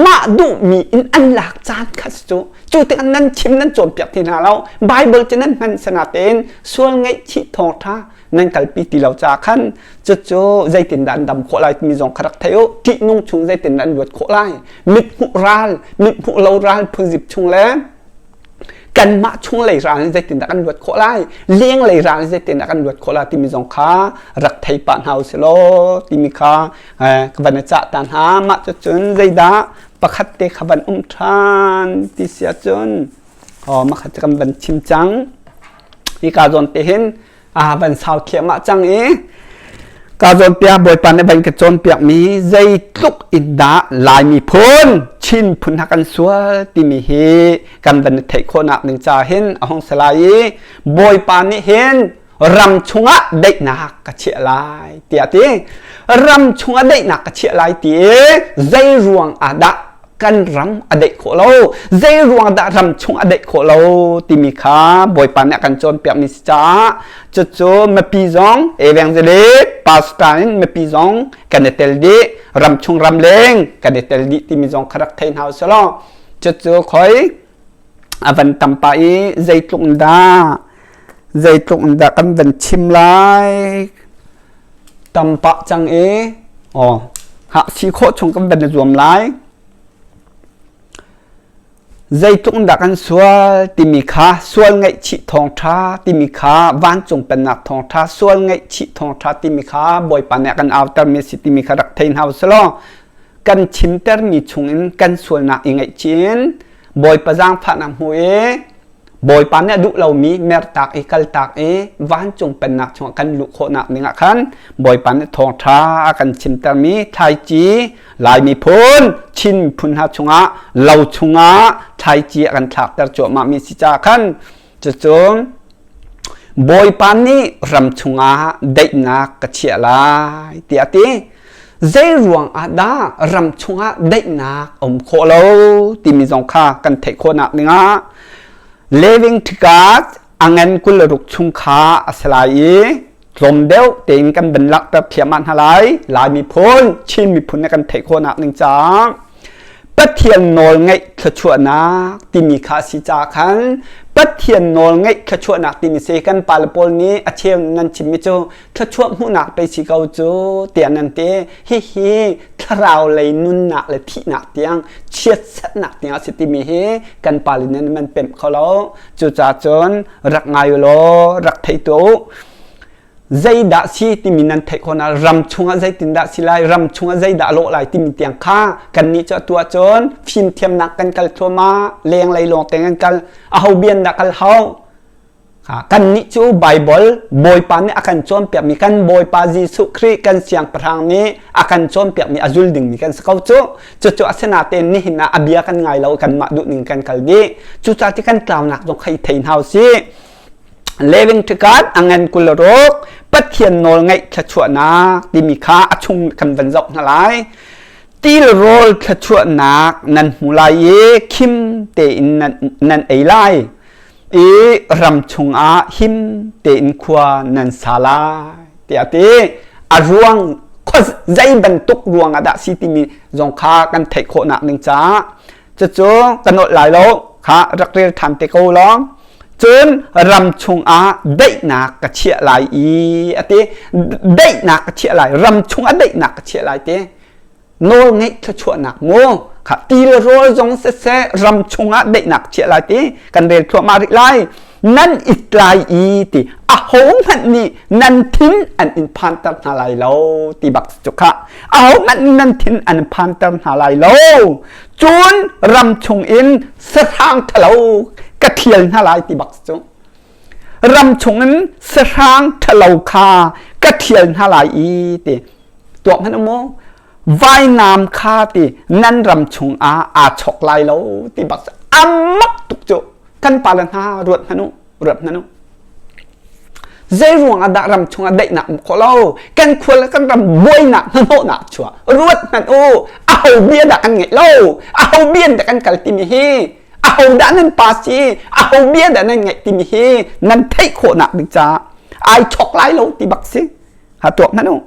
Mah duhmi in an lak caan kha si cu. Cu tikah nan chim nan cawnpiak ti hna lo. Bible cu nan hman sanatein sual ngaihchih thawngṭha nan kalpi ti lo caah khan cucu zeitindah an dam khawh lai timi zong kha rak thei u. Ṭihnung chung zeitindah an luat khawh lai. Mithmuh ral, mithmuh lo ral phunzip chung le kanmah chunglei ral in zeitindah kan luat khawh lai lenglei ral in zeitindah kan luat khawh lai timi zong kha rak thei pah hna usih law timi kha ka van i cah ta hna. Mah cucun zeidah pakhat te kha van um ṭhan ti si ahcun mah kha cu kan van chim cang. Hika zawn te hin van sau thliahmah cang i ka zawnpiak Bawipa nih van ka cawnpiakmi zeitluk in dah Lai miphun Chin phun ha kan sual timi hi kan van i theih khawhnak ding ca hin a hung si lai i Bawipa nih hin ram chungah daihnak ka chiah lai tiah ti. Ram chungah daihnak ka chiah lai ti i zei ruang ah dah kan ram a daih khawh lo, zei ruang dah ram chung a daih khawh lo timi kha Bawipa nih a kan cawnpiakmi si caah cucu mipi zong evangelist pastor in mipi zong kan i tel dih, ram chung ram leng kan i tel dih timi zong kha rak thei hna usih law cucu khoi a van tam pah i zeitluk in dah zeitluk in dah kan van chim lai tam pah cang i aw hah si khawh chung kan van i zuam lai. Zeitluk in dah kan sual timi kha sual ngaihchih thawngṭha timi kha vancung pennak thawngṭha sual ngaihchih thawngṭha timi kha Bawipa nih a kan autermi a si timi kha rak thei hna usih law kan chimtermi chungin kan sualnak i ngaihchih in Bawipa zaangfahnak hmu i Bawipa nih a duh lomi mertak i kaltak i vancung pennak chungah kan luh khawhnak dingah khan Bawipa nih thawngṭha a kan chimtermi thlaici Lai miphun Chin miphun hna chungah lo chungah thlaici a kan thlakter cuahmahmi si caah khan cucu Bawipa nih ram chungah daihnak ka chiah lai tiah a ti. Zei ruang ah dah ram chungah daihnak a um khawh lo timi zong kha kan theih khawhnak dingah Living Tikat a ngan 26 chung kha a si lai i tlawm deuh tein kan van langhter thiam hna lai. Lai miphun, Chin miphun nih kan theih khawhnak ding caah Pathian nawl ngaih thluachuahnak timi kha a si caah khan Pathian nawl ngaih thluachuahnak timi si kan pale pawl nih a cheu nan chimmi cu thluachuah hmuhnak pei si ko cu tiah nan ti. Hihi thlarau lei nunnak le thihnak tiang chiatserhnak tiang a si timi hi kan pale nih nan pemh kho lo. Cucaah cun rak ngai u law rak thei tuah u. Zeidah si timi nan theih khawh na ram chungah zeitindah si lai, ram chungah zeidah lawh lai timi tiang kha kannih cu atu ahcun fimthiamnak kan kal thluahmah, lenglei lawng te kan kal, aho bian dah kal hau. Kannih cu Baibal Bawipa nih a kan cawnpiakmi kan Bawipa Jesuh Khrih kan Siangpahrang nih a kan cawnpiakmi a zul dingmi kan si ko cu. Cucu asinain nihin ah a bia kan ngai lo, kanmah duhning kan kal dih. Cucaah ti kan tlaunak zong kha i thei hna usih. Living to God a ngan 26 Pathian nawl ngaih thluachuahnak timi kha a chung kan van zoh hna lai. Tilrawl thluachuahnak nan hmu lai i khim tein nan, nan ei lai i ram chungah him tein khua nan sa lai tiah a ti. A ruang zei bantuk ruang ah dah si timi zong kha kan theih khawhnak ding caah cucu ka nolh lai lo kha rak rel ṭhan te ko law. Cun ram chungah daihnak ka chiah lai i a ti. Daihnak ka chiah lai, ram chungah daihnak ka chiah lai ti. Nawl ngeih thluachuahnak mu. Kha ti le rawl zong siseh ram chungah daihnak chiah lai ti kan rel thluahmah rih lai. Nan it lai i ti ahohmanh nih nan thin an in phanter hna lai lo ti bak cu kha. Ahohmanh nih nan thin an phanter hna lai lo. Cun ram chungin sahrang ṭhalo ka ṭhial hna lai ti bak cu. Ram chungin sahrang ṭhalo kha ka ṭhial hna lai i ti tuak hmanh u mu. Vainam kha ti nan ram chungah aa chok lai lo ti bak cu a mak tuk cu. Kan pale hna ruat hmanh u, ruat hmanh u. Zei ruang ah dah ram chungah daihnak um khawh lo? Kan khua le kan ram buainak hnahnawhnak chuah. Ruat hmanh u, aho bia dah kan ngeih lo? Aho bia dah kan kal timi hi? Aho dah nan pa si? Aho bia dah nan ngeih timi hi nan theih khawhnak ding caah ai chok lai lo ti bak si. Ha tuak hmanh u.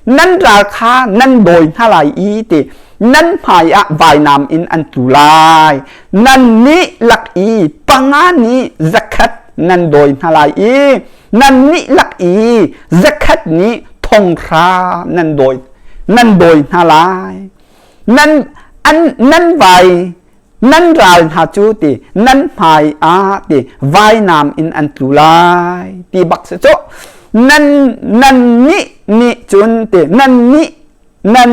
Nan ral kha nan dawi hna lai i ti. Nan hmai ah vainam in an tlu lai. Nan nih lak i panga nih zakhat nan dawi hna lai i nan nih lak i zakhat nih thonghra nan dawi nan dawi hna lai. Nan an nan vai nan ral hna cu ti nan hmai ah ti vainam in an tlu lai ti bak si cu. Nan nan nih nih cun ti nan nih nan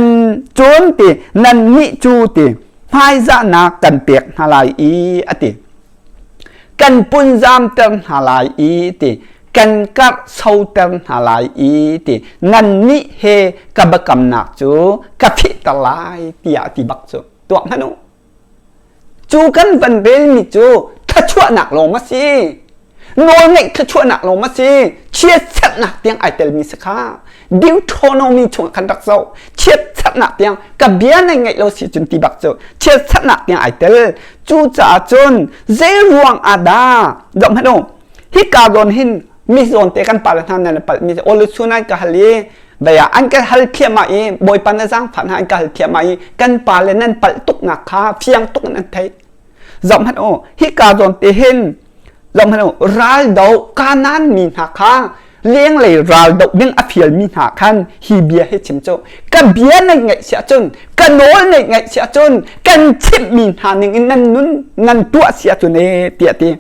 cun ti nan nih cu ti hmaizahnak kan pek hna lai i a ti. Kan punzamter hna lai i ti kan karh soter hna lai i ti nan nih he ka biakamnak cu ka fehter lai tiah a ti bak cu tuah hmanh u. Cu kan van relmi cu thluachuahnak lawng a si. Nawlngeih thluachuahnak lawng a si. Chiatserhnak tiang ai telmi si kha. Deuteronomy chungah khan rak zoh. Chiatserhnak tiang ka bia nan ngaih lo si cun ti bak cu chiatserhnak tiang ai tel. Cucaah cun zei ruang ah dah zoh hmanh u. Hika zawn hin mi zawn te kan pale hna nan palh mi olusun an ka hal i Baya an ka hal thiam i Bawipa na zaangfah hna an ka hal thiam i kan pale nan palh tuknak kha fiang tuk in an theih. Zoh hmanh u, hika zawn te hin zoh hmanh u, ral do Kanaan mi hna kha lenglei ral doh ding a fialmi hna khan hi bia hi chim cu ka bia nan ngaih si ahcun ka nawl nan ngaih si ahcun kan chimhmi hna ning in nan nun nan tuah si ahcun ee tiah ti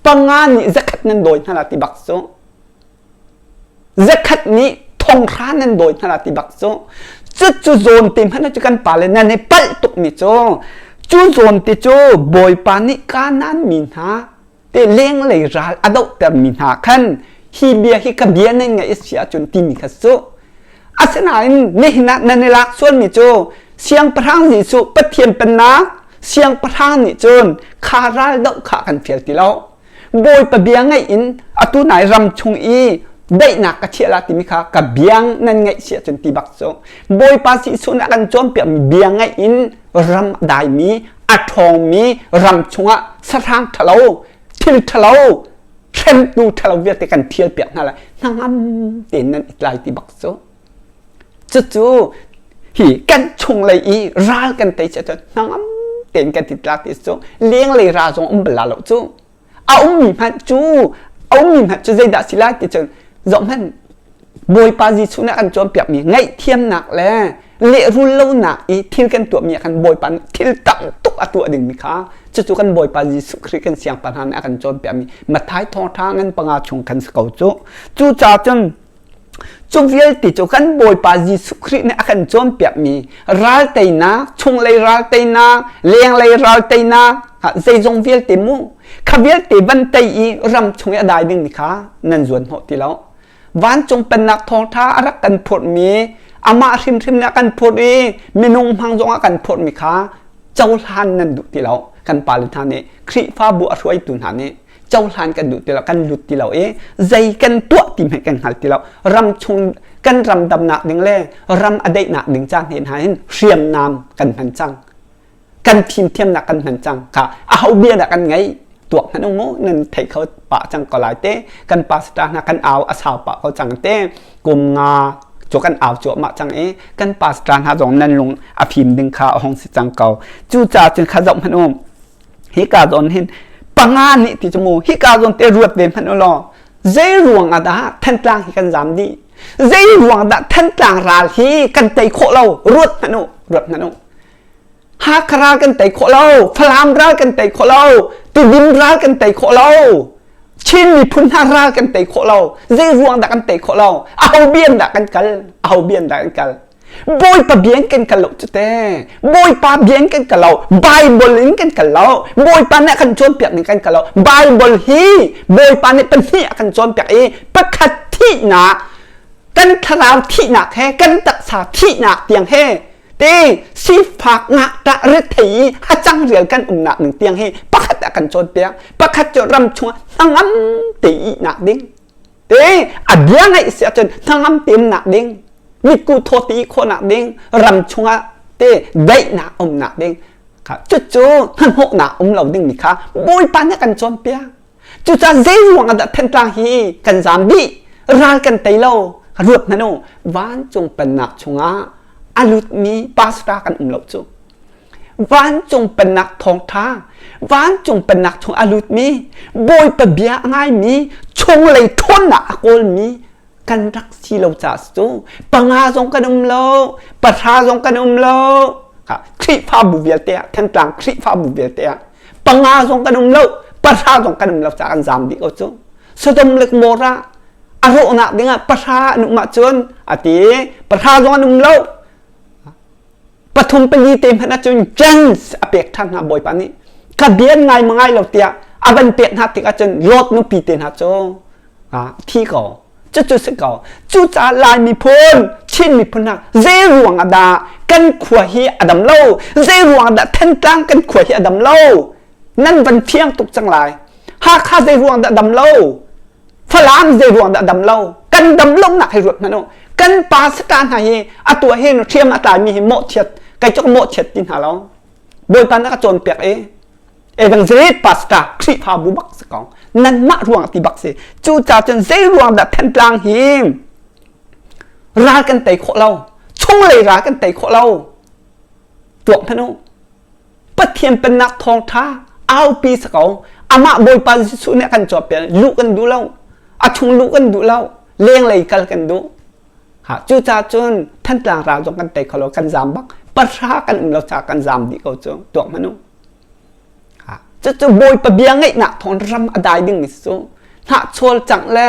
panga nih zakhat nan dawi hna la ti bak cu Zakhat nih thonghra nan dawi hna la ti bak cu. Cucu zawn te hmanh cu kan pale nan i palh tukmi cu cu zawn te cu Bawipa nih Kanaan mi hna te lenglei ral a dohtermi hna khan hi bia hi ka bia nan ngaih si ahcun timi kha cu. Asinain nihin ah nan i lak sualmi cu Siangpahrang Jesuh Pathian pennak Siangpahrang nih cun kha ral doh kha kan fial ti lo. Bawipa bia ngaih in atu nai ram chung i daihnak ka chiah la timi kha ka biang nan ngaih si ahcun ti bak cu Bawipa Jesuh nih a kan cawnpiakmi bia ngaih in ram a daimi a ṭhawngmi ram chungah sahrang ṭhalo thil ṭhalo hremtu ṭhalo vialte kan thial piak hna lai hnangam tein nan i tlai ti bak cu cucu hi kan chunglei i ral kan tei cun hnangam tein kan ti tlak ti cu lenglei ral zong um bal la lo cu a ummi hmanh cu a ummi hmanh cu zeidah si lai ti cun zoh hmanh Bawipa Jesuh nih a kan cawnpiakmi ngaihthiamnak le lehrul lonak i thil kan tuahmi ah khan Bawipa nih thil tam tuk a tuah dingmi kha cucu kan Bawipa Jesuh Khrih kan siangpahrang nih a kan cawnpiakmi Matthai thawngṭha ngan panga chung khan si ko cu. Cucaah cun Cu vialte cu kan Bawipa Jesuh Khrih nih a kan cawnpiakmi ral teinak, chunglei ral teinak, lenglei ral teinak, zeizong vialte mu, kha vialte van tei i ram chung i a dai dingmi kha nan zuan hnawh ti lo. Vancung pennak thawngṭha a rak kan phurhmi, amah hrimhrim nih a kan phurh i minung hmang zong a kan phurhmi kha cohlan nan duh ti lo. Kan pale hna nih Khrihfabu a hruaitu hna nih cohlan kan duh ti lo kan lut ti lo i zei kan tuah ti hmanh kan hngal ti lo ram chung kan ram damnak ding le ram a daihnak ding ca hne hna hin hriamnam kan hman cang kan fimthiamnak kan hman cang kha aho bia dah kan ngai tuak hmanh u mu nan thei kho pah cang ko lai te kan pastor hna kan au a sau pah ko cang te kum nga cu kan au cuahmah cang i kan pastor hna zong nan lung a fim ding kha a hong si cang ko cu ca cun kha zoh hmanh u Hika zawn hin panga nih ti cu mu hika zawn te ruat ve hmanh u law zei ruang ah dah Thantlang hi kan zam dih zei ruang dah Thantlang ral hi kan tei khawh lo ruat hmanh u ruat hmanh u Hakha ral kan tei khawh lo Falam ral kan tei khawh lo Tidim ral kan tei khawh lo Chin miphun hna ral kan tei khawh lo zei ruang dah kan tei khawh lo aho bian dah kan kal aho bian dah kan kal Bawipa bia in kan kal lo cu te. Bawipa bia in kan kal lo. Bible in kan kal lo. Bawipa nih a kan cawnpiak ning kan kal lo. Bible hi Bawipa nih pahnih a kan cawnpiak i pakhat thihnak kan thlarau thihnak he kan taksa thihnak tiang he te sifak ngakṭah rethei i hacang rial kan umnak ning tiang hi pakhat a kan cawnpiak. Pakhat cu ram chungah hnangam te ihnak ding. Te a bia ngaih si ahcun hnangam temnak ding mitku thawti khawhnak ding ram chungah te daihnak umnak ding kha cucu hnahnawhnak um lo ding mi kha Bawipa nih kan cawnpiak cucaah zei ruang ah dah Thantlang hi kan zaam dih ral kan tei lo ruat hmanh u vancung pennak chungah. A lutmi pastor kan um lo cu. Vancung pennak thawngṭha, vancung pennak chung a lutmi, Bawipa bia a ngaimi, chunglei ṭhawnnak a kawlmi kan rak si lo caah cu panga zong kan um lo, pahra zong kan um lo. Khrihfabu vialte ah, Thantlang Khrihfabu vialte ah panga zong kan um lo, pahra zong kan um lo caah kan zaam dih ko cu. Sodom le Gomorrah a rawhnak dingah pahra an um ahcun a ti pahra zong an um lo. Pathum pali te hmanh ahcun chance a pek ṭhan hna Bawipa nih. Ka bian ngai ma ngai lo tiah a van pek hna tik ahcun Lot nupi te hna cu thi ko. Cucu si ko. Cucaah Lai miphun, Chin miphun hna zei ruang ah dah kan khua hi a dam lo? Zei ruang ah dah Thantlang kan khua hi a dam lo? Nan van fiang tuk cang lai. Hakha zei ruang dah dam lo? Falam zei ruang dah dam lo? Kan dam lonak hi ruat hmanh u. Kan pa saka hna hi atu ah hin hriam a tlaimi hi mawhchiat kai cok mawhchiat ti hna lo. Bawipa na ka cawnpiak i evangelist pastor Khrihfabu bak si ko. Nanmah ruang ti bak si. Cucaah cun zei ruang dah Thantlang hi ral kan tei khawh lo. Chunglei ral kan tei khawh lo. Tuak hmanh u. Pathian pennak thawngṭha aupi si ko. Amah Bawipa Jesuh nih a kan cawpial. Luh kan duh lo. A chung luh kan duh lo. Lenglei kal kan duh. Ha, cucaah cun Thantlang ral zong kan tei kho lo, kan zaam bak. Pahra kan um lo caah kan zaam dih ko cu. Tuak hmanh u. Ha, cucu Bawipa bia ngaihnak thawng ram a dai dingmi si cu. Hnahchawl cangh le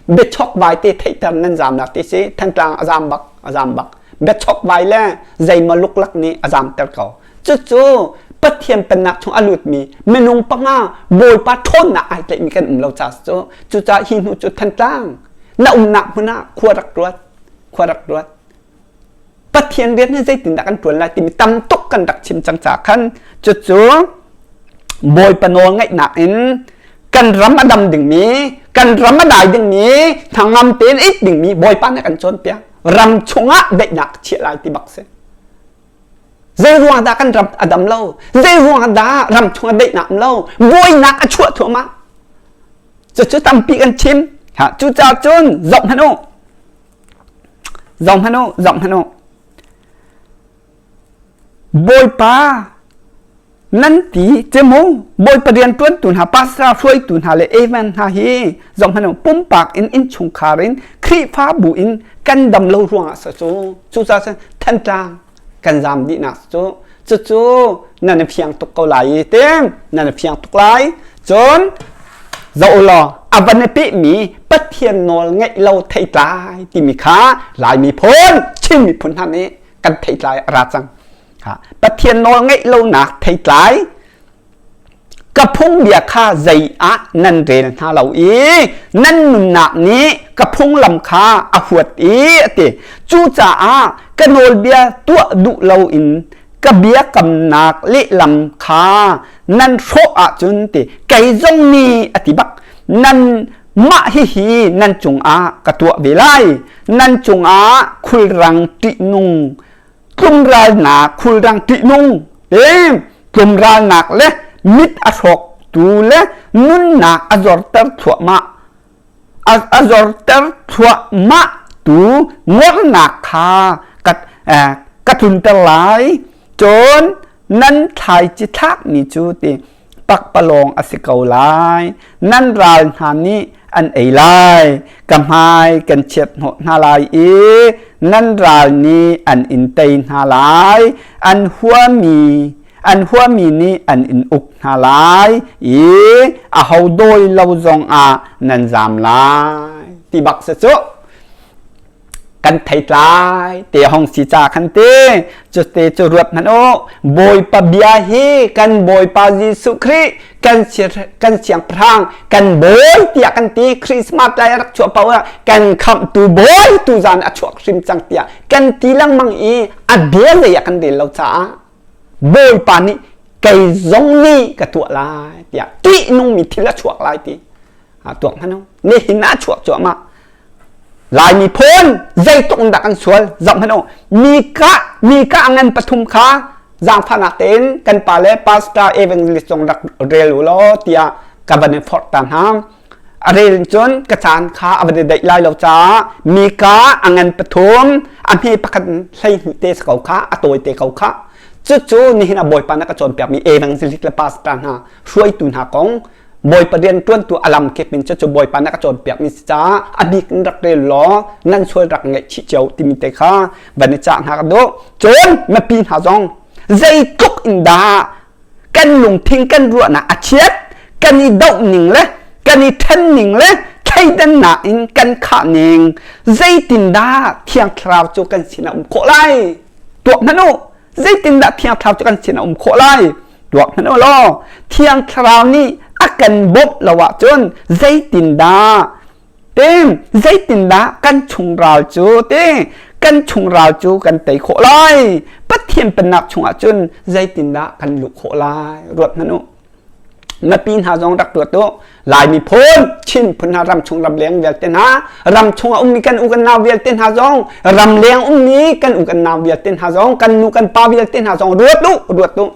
biachokvai te theihter nan zaamnak ti si. Thantlang a zaam bak, a zaam bak. Biachokvai le zeimaw luklak nih a zaamter ko. Cucu Pathian pennak chung a lutmi minung panga Bawipa ṭhawnnak ai tlaihmi kan um lo caah cu cucaah hi hnu cu Thantlang na umnak hmun ah khua rak ruat khua rak ruat Pathian rian hi zeitindah kan ṭuan lai timi tam tuk kan rak chim cang caah khan cucu Bawipa nawl ngaihnak in kan ram a dam dingmi kan ram a dai dingmi hnangam tein it dingmi Bawipa nih kan cawnpiak ram chungah daihnak chiah lai ti bak si Zei ruang dah kan ram a dam lo? Zei ruang dah ram chung a daihnak um lo? Buainak a chuah thluahmah. Cucu tampi kan chim. Ha, cucaah cun zoh hmanh u. Zoh hmanh u, zoh hmanh u. Bawipa nan ti cemu Bawipa rianṭuantu hna pastor hruaitu hna le evan hna hi zoh hmanh u pumpak in innchungkhar in Khrihfabu in kan dam lo ruangah sa cu cucaah cun Thantlang kan zaam dihnak cu cucu nan i fiang tuk ko lai i ting nan i fiang tuk lai cun zoh law a van i pehmi Pathian nawl ngeih lo theitlai timi kha Lai miphun Chin miphun hna nih kan theitlai a ra cang Pathian nawl ngeih lonak theitlai ka phungbia kha zei ah nan rel hna lo i nan nunnak nih ka phunglam kha a huat i a ti. Cucaah ka nawlbia tuah duh loin ka biakamnak lehlam kha nan hrawh ahcun ti kei zong nih a ti bak nan mah hihi nan cungah ka tuah ve lai nan cungah khulrang ṭihnung tlumralnak khulrang ṭihnung te tlumralnak le mit a hrawktu le nunnak a zorter thluahmah a zorter thluahmah tu ngornak kha ka ka tlunter lai cun nan thlaici thlakmi cu ti pakpalawng a si ko lai. Nan ral hna nih an ei lai. Ka hmai kan chiat hnawh hna lai i nan ral nih an in tei hna lai. An huami an huami nih an in uk hna lai i aho dawi lo zongah nan zam lai. Ti bak si cu. Kan theitlai te hong si ca khan te cu te cu ruat hmanh u Bawipa bia hi kan Bawipa Jesuh Khrih kan kan siangpahrang kan bawi tiah kan ti Christmas lai a rak chuah paoh ah kan khamhtu bawi tu zan a chuak hrim cang tiah kan ti lengmang i a bia zei ah kan rel lo caah Bawipa nih kei zong nih ka tuah lai tiah ṭihnungmi thil a chuak lai ti tuak hmanh u nihin ah chuak cuahmah Lai miphun zeitluk in dah kan sual zoh hmanh u. Mika Mika a ngan pathum kha zaangfahnak tein kan pa le pastor evangelist zong rak rel u law tiah ka van in forh ta hna. A rel cun ka caan kha a va daih lai lo caah Mika a ngan pathum a hme pakhat 12 te ko kha a tawi te ko kha. Cucu nihin ah Bawipa na ka cawnpiakmi evangelist le pastor hna hruaitu hna kong Bawipa rian ṭuantu a lam kip in cucu Bawipa na ka cawnpiakmi si caah a bik in rak rel law nan sual rak ngaihchih cio timi te kha van i cah hna ka duh. Cun mipi hna zong zeitluk in dah kan lungthin kan ruahnak a chiat kan i doh ning le kan i ṭhen ning le thleidannak in kan khah ning zeitindah Thiang Thlarau cu kan sin a um khawh lai tuak hmanh u zeitindah Thiang Thlarau cu kan sin a um khawh lai tuak hmanh u law Thiang Thlarau nih a kan bawmh lo ahcun zeitindah Te zeitindah kan chung ral cu te kan chung ral cu kan tei khawh lai? Pathian pennak chungah cun zeitindah kan luh khawh lai? Ruat hmanh u. Mipi hna zong rak ruat u. Lai miphun, Chin phun hna ram chung ram leng vialte hna, ram chung a ummi kan u kan nau vialte hna zong, ram leng ummi kan u kan nau vialte hna zong, kan nu kan pa vialte hna zong ruat u, ruat u.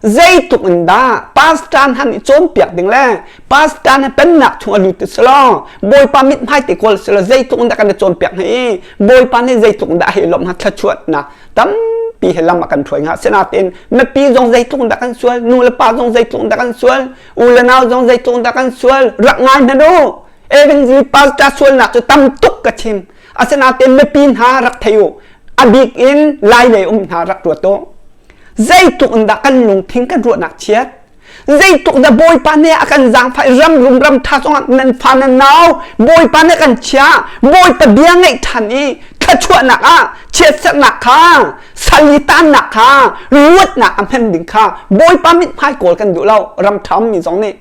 Zeitluk in dah pastor hna nih cawnpiak ding le pastor hna pennak chung a lut ti selaw Bawipa mithmai te kawl selaw zeitluk in dah kan i cawnpiak hna i Bawipa nih zeitluk in dah a hei lawmh hna thluachuahnak tampi he lam a kan hruai hnga. Sinain mipi zong zeitluk in dah kan sual, nu le pa zong zeitluk in dah kan sual, u le nau zong zeitluk in dah kan sual, rak ngai hna u. Evangelist pastor sualnak cu tam tuk ka chim. Asinain mipi hna rak thei u. A bik in lai lei um hna rak ruat u. Zeitluk in dah kan lungthin kan ruahnak chiat? Zeitluk dah Bawipa nih a kan zaangfah i ram rum ram ṭha zongah nan fa nan nau Bawipa nih kan chiah Bawipa bia ngaih ṭhan i thluachuahnak ah chiatserhnak kha sal i tannak kha luatnak a hman ding kha Bawipa mithmai kawl kan duh lo ram ṭha ummi zong nih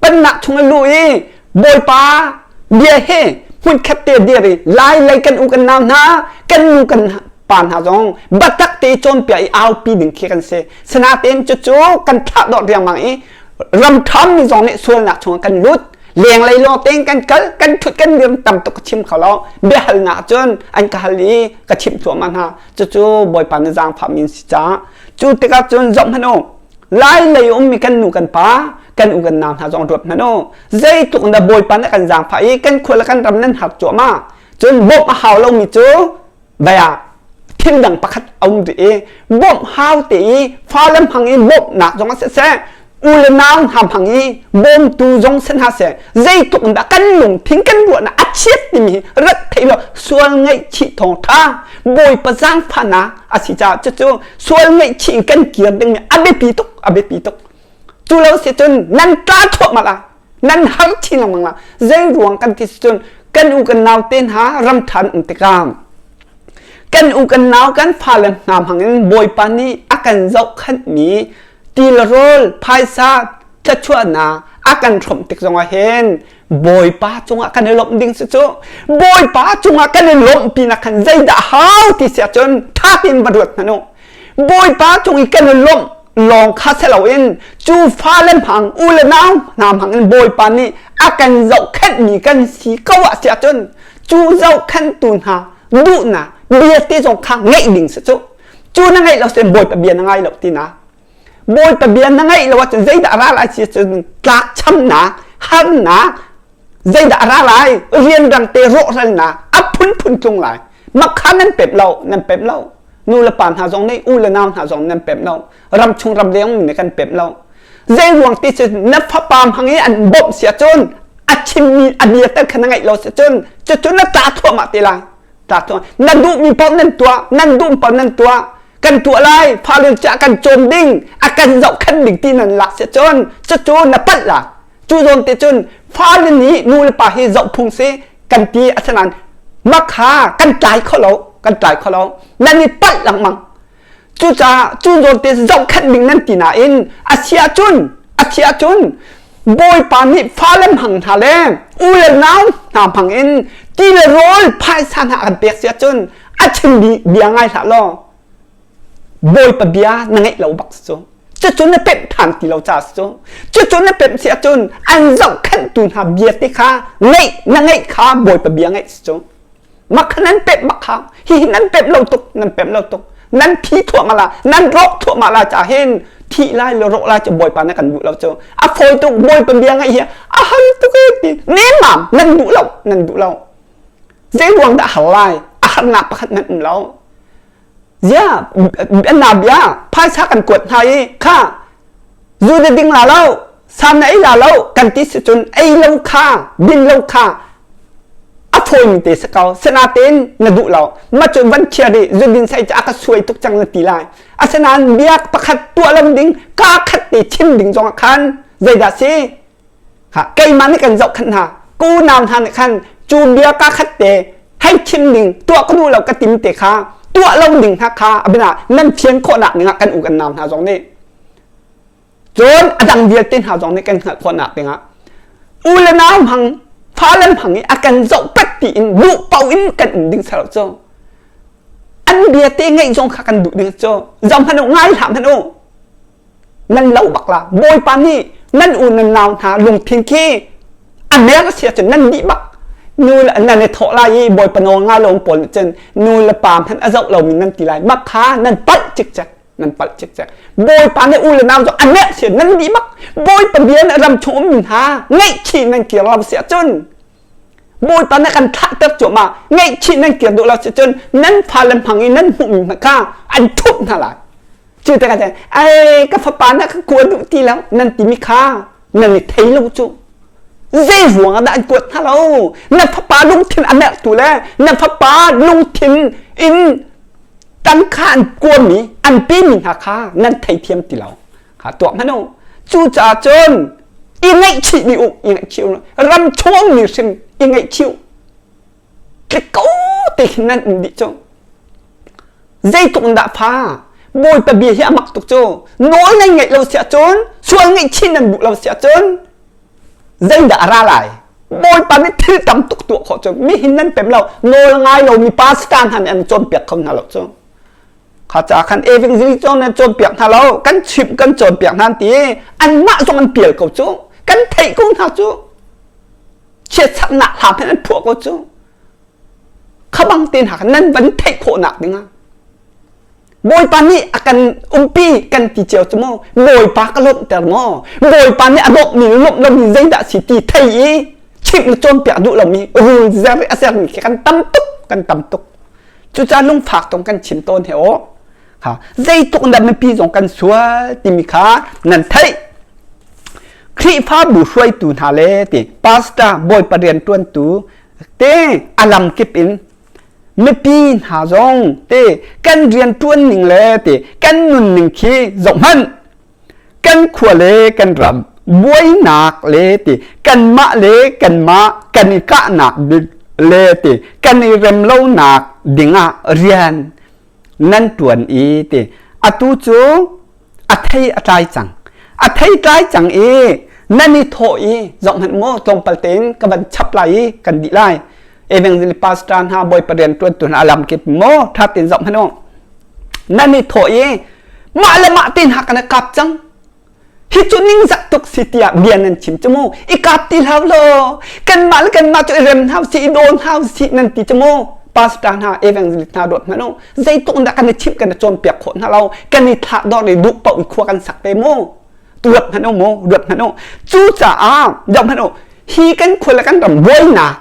pennak chung a luh i Bawipa bia he hmunkhat te dir i lai lei kan u kan nau hna kan nu kan pa hna zong biatak te cawnpiak i aupi ding khi kan si. Sinain cucu kan thlah dawh riangmang i ramṭhammi zong nih sualnak chungah kan lut lenglei lawng tein kan kal kan ṭhut kan dir tam tuk ka chim kho lo biahalnak cun an ka hal i ka chimh thluahmah hna cucu Bawipa nih zaangfah mi si caah cu tikah cun zoh hmanh u Lai lei ummi kan nu kan pa kan u kan nau hna zong ruat hmanh u zeitluk in dah Bawipa nih kan zaangfah i kan khua le kan ram nan har cuahmah cun bawmh a hau lomi cu baya thil dang pakhat a um rih i bawmh hau te i fale hmang i bawmhnak zong a siseh u le nau hna hmang i bawmtu zong si hna seh zeitluk in dah kan lungthin kan ruahnak a chiat timi hi rat thei lo sual ngaihchih thawngṭha Bawipa zaangfahnak a si caah cucu sual ngaihchih in kan kir dingmi a biapi tuk a biapi tuk cu lo si cun nan tla thluahmah la nan har chin lengmang la zei ruang kan ti si cun kan u kan nau te hna ram ṭhan um tikah kan u kan nau kan fale hna hmang in Bawipa nih a kan zohkhenhmi ti le rawl phaisa thluachuahnak a kan hrawmh tik zongah hin Bawipa cungah kan i lawmh ding si cu Bawipa cungah kan i lawmh pinak khan zeidah hau ti si ahcun ṭha tein va ruat hmanh u Bawipa cung i kan i lawmh lawng kha si loin cu fale hmang u le nau hna hmang in Bawipa nih a kan zohkhenhmi kan si ko ah si ahcun cu zohkhenhtu hna duhnak bia te zong kha ngeih ding si cu cu na ngeih lo si Bawipa bia na ngai lo tinak Bawipa bia na ngaih lo ahcun zeidah a ra lai si cun tlakchamnak, harnak, zeidah a ra lai, rianrang te rawhralnak a phunphun tlung lai. Makha nan pemh lo, nan pemh lo. Nu le pa hna zong nih, u le nau hna zong nan pemh lo. Ram chung ram leng nih kan pemh lo. Zei ruang ti cu na fapa hmang i an bawmh si ahcun a chimmi a bia tal kha na ngaih lo si cun cucu na tla thluahmah te lai. Tla thluahmah. Na duhmi paoh nan tuah, nan duh paoh nan tuah. Kan tuah lai fale cah kan cawm ding a kan zohkhenh ding ti nan lak si cun cucu na palh la cu zawn te cun fale nih nu le pa hi zoh phung si kan ti asinain makha kan tlai kho lo kan tlai kho lo nan i palh lengmang cucaah cu zawn te zohkhenh ding nan ti nain a si ahcun a si ahcun Bawipa nih fale hmang hna le u le nau hna hmang in ti le rawl phaisa hna kan pek si ahcun a chim bia ngai hlah law Bawipa bia na ngeih lo bak cu cucu na pemh ṭhan ti lo ca cu cucu na pemh si ahcun an zohkhenhtu hna bia te kha ngeih na ngeih kha Bawipa bia ngeih si cu Makha nan pemh bak kha hihi nan pemh lo tuk nan pemh lo tuk nan phi thuahmah la nan rawk thuahmah la ca hin. Thih lai le rawh lai cu Bawipa na kan duh lo cu. A fawi tuk Bawipa bia ngaih hi a har tuk e ti. Nemmam nan duh lo, nan duh lo. Zei ruang dah har lai? A harnak pakhat nan um lo. Zia na bia phaisa kan kuat hna i kha zu na ding la lo, sa na ei la lo kan ti si cun ei lo kha din lo kha a fawimi te si ko. Sinain na duh lo. Ma cu van chia rih zu din sai cu a ka suai tuk cang na ti lai. Asinain biak pakhat tuah lo ding kaa khat te chim ding zong ah khan zeidah si? Ha, keimah nih kan zohkhanh hna. Kunau hna nih khan cu bia kaa khat te hei chim ding tuah ka duh lo ka tim te kha tuah lo ding hna kha abina nan fian khawhnak ding ah kan u kan nau hna zong nih cun a dang vialte hna zong nih kan hngalh khawhnak ding ah u le nau hmang fale hmang i a kan zoh pet tiin duh paoh in kan um ding salo cu an bia te ngaih zong kha kan duh ding cu zoh hmanh u ngai hlah hmanh u nan lo bak la Bawipa nih nan u nan nau hna lungthin khi a mer a si ahcun nan dih bak nu le nan i thawh lai i Bawipa nawl ngai lo pawl nih cun nu le pa hmanh a zoh lomi nan ti lai mak kha nan palh cikcek nan palh cikcek Bawipa nih u le nau cu a mer si nan dih bak Bawipa bia nih ram chung ummi hna ngaihchih nan kir lo si ahcun Bawipa nih kan thlahter cuahmah ngaihchih nan kir duh lo si cun nan fale hmang i nan hmuhmi hna kha an thup hna lai Cu tikah cun ai ka fapa na ka kua duh ti lo nan timi kha nan i thei lo cu. Zei ruang ah dah an kuat hna lo? Na fapa lungthin a merhtu le na fapa lungthin in tangka an kuami an pemi hna kha nan theithiam ti lo. Kha tuah hmanh u. Cucaah cun i ngaihchih dih u, i ngaihchih u. Ram chung mi hrim i ngaihchih u. Tlik ko te khin nan um dih cu. Zeitluk in dah fa Bawipa bia hi a mak tuk cu. Nawl nan ngeih lo si ahcun, sual ngaihchih nan duh lo si ahcun, zeidah a ra lai? Bawipa nih thil tam tuk tuah khawh cu mihin nan pem lo, nawl ngai lo mi pastor hna nih an cawnpiak kho hna lo cu. Kha ca khan evangelist zong nan cawnpiak hna lo, kan chimh kan cawnpiak hna ti anmah zong an pial ko cu. Kan theih ko hna cu. Chiatsernak hla hmanh an phuah ko cu. Kha bang te hna kha nan van theih khawhnak dingah Bawipa nih a kan umpi kan ti cio cu maw Bawipa ka lawmhter maw Bawipa nih a lawmhmi le lawmh lomi zeidah si ti thei i chimh le cawnpiak duh lomi rul zer i a sermi khi kan tam tuk kan tam tuk cucaah lungfak tong kan chim tawn he aw ha zeitluk in dah mipi zong kan sual timi kha nan theih Khrihfabu hruaitu hna le ti pastor Bawipa rianṭuantu te a lamkip in mipi hna zong te kan rianṭuan ning le te kan nunning khi zohhmanh kan khua le kan ram buainak le ti kanmah le kanmah kan i kahnak bik le ti kan i rem lonak dingah rian nan ṭuan i ti atu cu a thei a tlai cang a thei tlai cang i nan i thawh i zohhmanh maw tlawmpal tein ka van chap lai i kan dih lai evangelist pastor hna bawipa rian ṭuantu hna alam kip maw ṭha tein zohhmanh u nan i thawh i mah le mah te hna kan i kap cang hi cu ningzak tuk si tiah bia nan chim cu mu i kap ti hlah law kanmah le kanmah cu i rem hna usih i daw hna usih nan ti cu mu pastor hna evangelist hna ruat hmanh u zeitluk in dah kan i chimh kan i cawnpiak khawh hna lo kan i thlah dor i duh paoh i khua kan sak te mu ruat hmanh u mu ruat hmanh u cucaah zoh hmanh u hi kan khua le kan ram buainak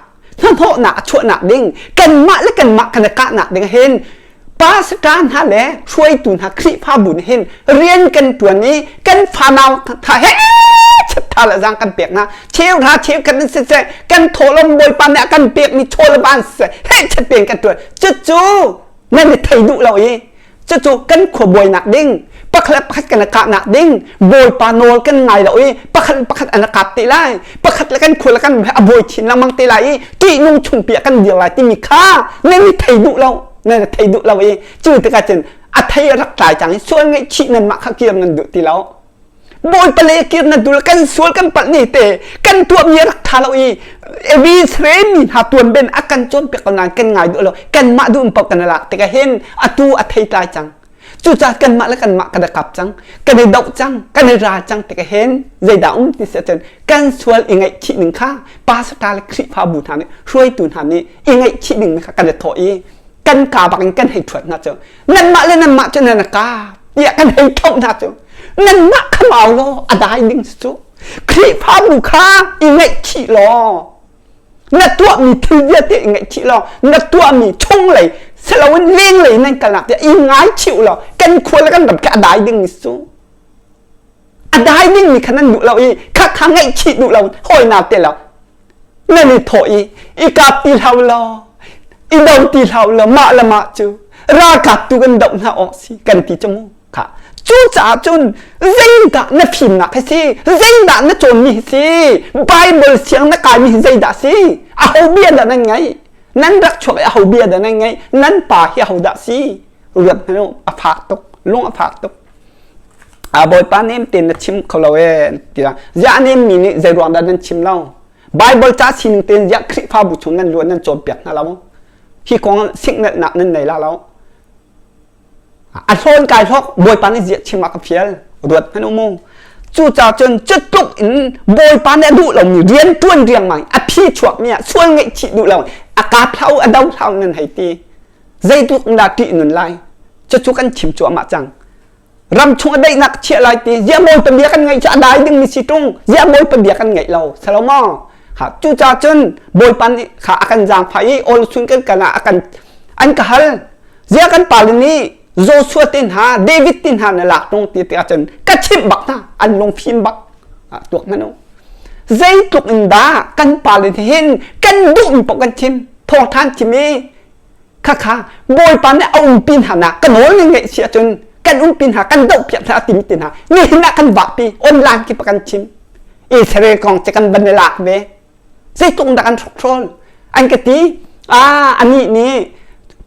hnahnawhnak a chuahnak ding kanmah le kanmah kan i kahnak ding hin pastor hna le hruaitu hna Khrihfabu nih hin rian kan ṭuan i kan fanau tha he tha le zang kan pek hna cheu hna cheu kan si se kan thawhlawm bawipa nih a kan pek mi chaw le ban se he chat pen kan ṭuan cucu nan i thei duh lo i cucu kan khua buainak ding pakhat le pakhat kan i kahnak ding bawipa nawl kan ngai lo i pakhat le pakhat an i kap te lai pakhat le kan khua le kan a buai chin lengmang te lai i ṭihnung chungpi ah kan dir lai timi kha nan i thei duh lo nan i thei duh lo i cu tikah cun a thei a rak tlai cang i sual ngaihchih nanmah kha kir nan duh ti lo Bawipa le kir na dul kan sual kan palh ni te kan tuahmi a rak ṭha lo i Israel mi hna tuanben a kan cawnpiak ko nain kan ngai duh lo kanmah duh in paoh kan i lak tikah hin atu a thei tlai cang cucaah kanmah le kanmah kan i kap cang kan i doh cang kan i ral cang tikah hin zeidah um ti si ahcun kan sual i ngaihchih ning kha pastor le Khrihfabu hna nih hruaitu hna nih i ngaihchih ding kha kan i thawh i kan kaa bak in kan hei ṭhuat hna cu nanmah le nanmah cu nan i kap tiah kan hei ṭhoh hna cu. Nanmah kha mau law a dai ding si cu. Khrihfabu kha i ngaihchih law na tuahmi thil vialte i ngaihchih law na tuahmi chunglei siloin lenglei nan kalnak tiah i ngaichih law kan khua le kan ram khi a dai ding mi si cu. A dai ding mi kha nan duh lo i kha kha ngaihchih duh lo hawi te lo nan i thawh i i kap ti hlah law i do ti hlah law mah le mah cu ralkap tu kan doh hna awk si kan ti cu mu kha cucaah cun zeidah na fimnak hi si zeidah na cawnmi hi si Bible siang na kaimi hi zeidah si aho bia dah nan ngaih nan rak chuak i aho bia dah nan ngaih nan pa hi aho dah si ruat hmanh u a fak tuk lung a fak tuk a bawipa nem tein na chim kho lo ee tiah ziah nem mi nih zei ruang dah nan chim lo Bible ca sining tein ziah Khrihfabu chung nan luan nan cawnpiak hna lo hi kong siknalhnak nan nei la lo a hlawn kai hlok bawipa nih ziah chim ah ka fial ruat hmanh u mu cucaah cun cutluk in bawipa nih a duh lomi rian ṭuan riangmang a phi chuakmi ah sual ngaihchih duh lo a kap hlah u a do hlah u nan hei ti zeitluk in dah ṭih nun lai cucu kan chim cuahmah cang ram chung a daihnak chiah lai ti ziah bawipa bia kan ngaih cu a dai dingmi si ṭung ziah bawipa bia kan ngaih lo salomo ha cucaah cun bawipa nih kha a kan zaangfah i ol sun kan kan ah a kan an ka hal ziah kan pale nih Joshua te hna David te hna na lak ṭung ti tikah cun ka chimh bak hna an lungfim bak tuak hmanh u zeitluk in dah kan pale hin kan duhmi paoh kan chim thawngṭhan chim i khakha bawipa nih a umpi hna nak ka nawl ning ngeih si ahcun kan umpi hna kan dohpiak hna a timi ti hna nihin ah kan vahpi online kip kan chim Israel kong cu kan van i lak ve zeitluk dah kan hrokhrol an ka ti ah anih nih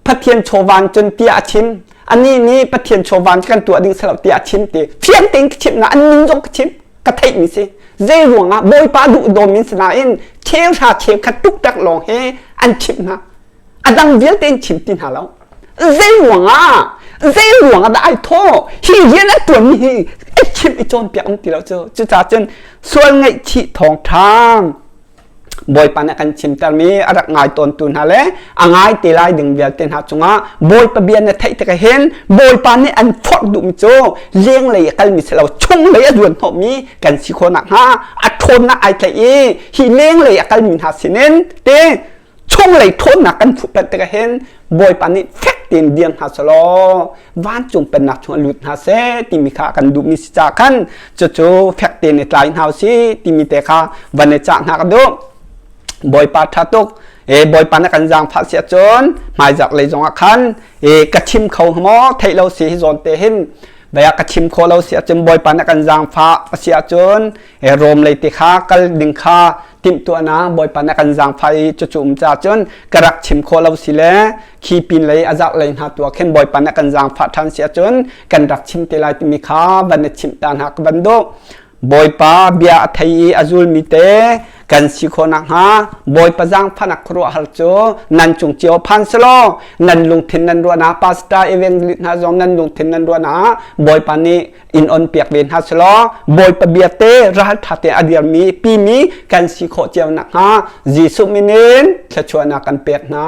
Pathian chawvan cun tiah a chim anih nih Pathian chawvan kan tuah ding selo tiah a chim ti fiang tein ka chimh na an min zong ka chim ka theih mi si zei ruangah bawipa duh dawm in sinain cheu hra cheu khat tuk tak lawng he an chimh hna a dang vialte in chim ti hna lo zei ruangah zei ruangah dah ai thawh hi rian a tuan mi hi a chimh i cawnpiak um ti lo cu cucaah cun sual ngaihchih thawngṭha Bawipa nih a kan chimtermi a rak ngai tawntu hna le a ngai te lai ding vialte hna cungah Bawipa bia na theih tikah hin Bawipa nih an forh duhmi cu lenglei a kalmi si lo chunglei a zuan hnawhmi kan si khawh nakhnga a ṭhawnnak ai tlaih i hi lenglei a kalmi hna sinin te chunglei ṭhawnnak kan fuhpanh tikah hin Bawipa nih fek tein dir hna selaw vancung pennak chung a lut hna seh timi kha kan duhmi si caah khan cucu fek tein i tlai hna usih timi te kha van i cah hna ka duh. Bawipa ṭha tuk e Bawipa na kan zaangfah si ahcun hmaizarh lei zongah khan e ka chim kho maw theih lo si hi zawn te hin baya ka chim kho lo si ahcun Bawipa na kan zaangfah a si ahcun e Rom lei te kha kal ding kha timhtuahnak Bawipa nih a kan zaangfah i cucu um caah cun ka rak chim khawh lo si le khi pin lei a zarh lei hna tu ah khin Bawipa nih a kan zaangfah ṭhan si ahcun kan rak chim te lai timi kha van i chimh ta hna ka van duh. Bawipa bia a thei i a zulmi te kan si khawh nakhnga Bawipa zaangfahnak khuaruahhar cu nan cung cio phan selaw nan lungthin nan ruahnak pastor evangelist hna zong nan lungthin nan ruahnak Bawipa nih in on piak ve hna selaw Bawipa bia te raltha te a dirmi pimi kan si khawh cio nakhnga Jesuh min in thluachuahnak kan pek hna.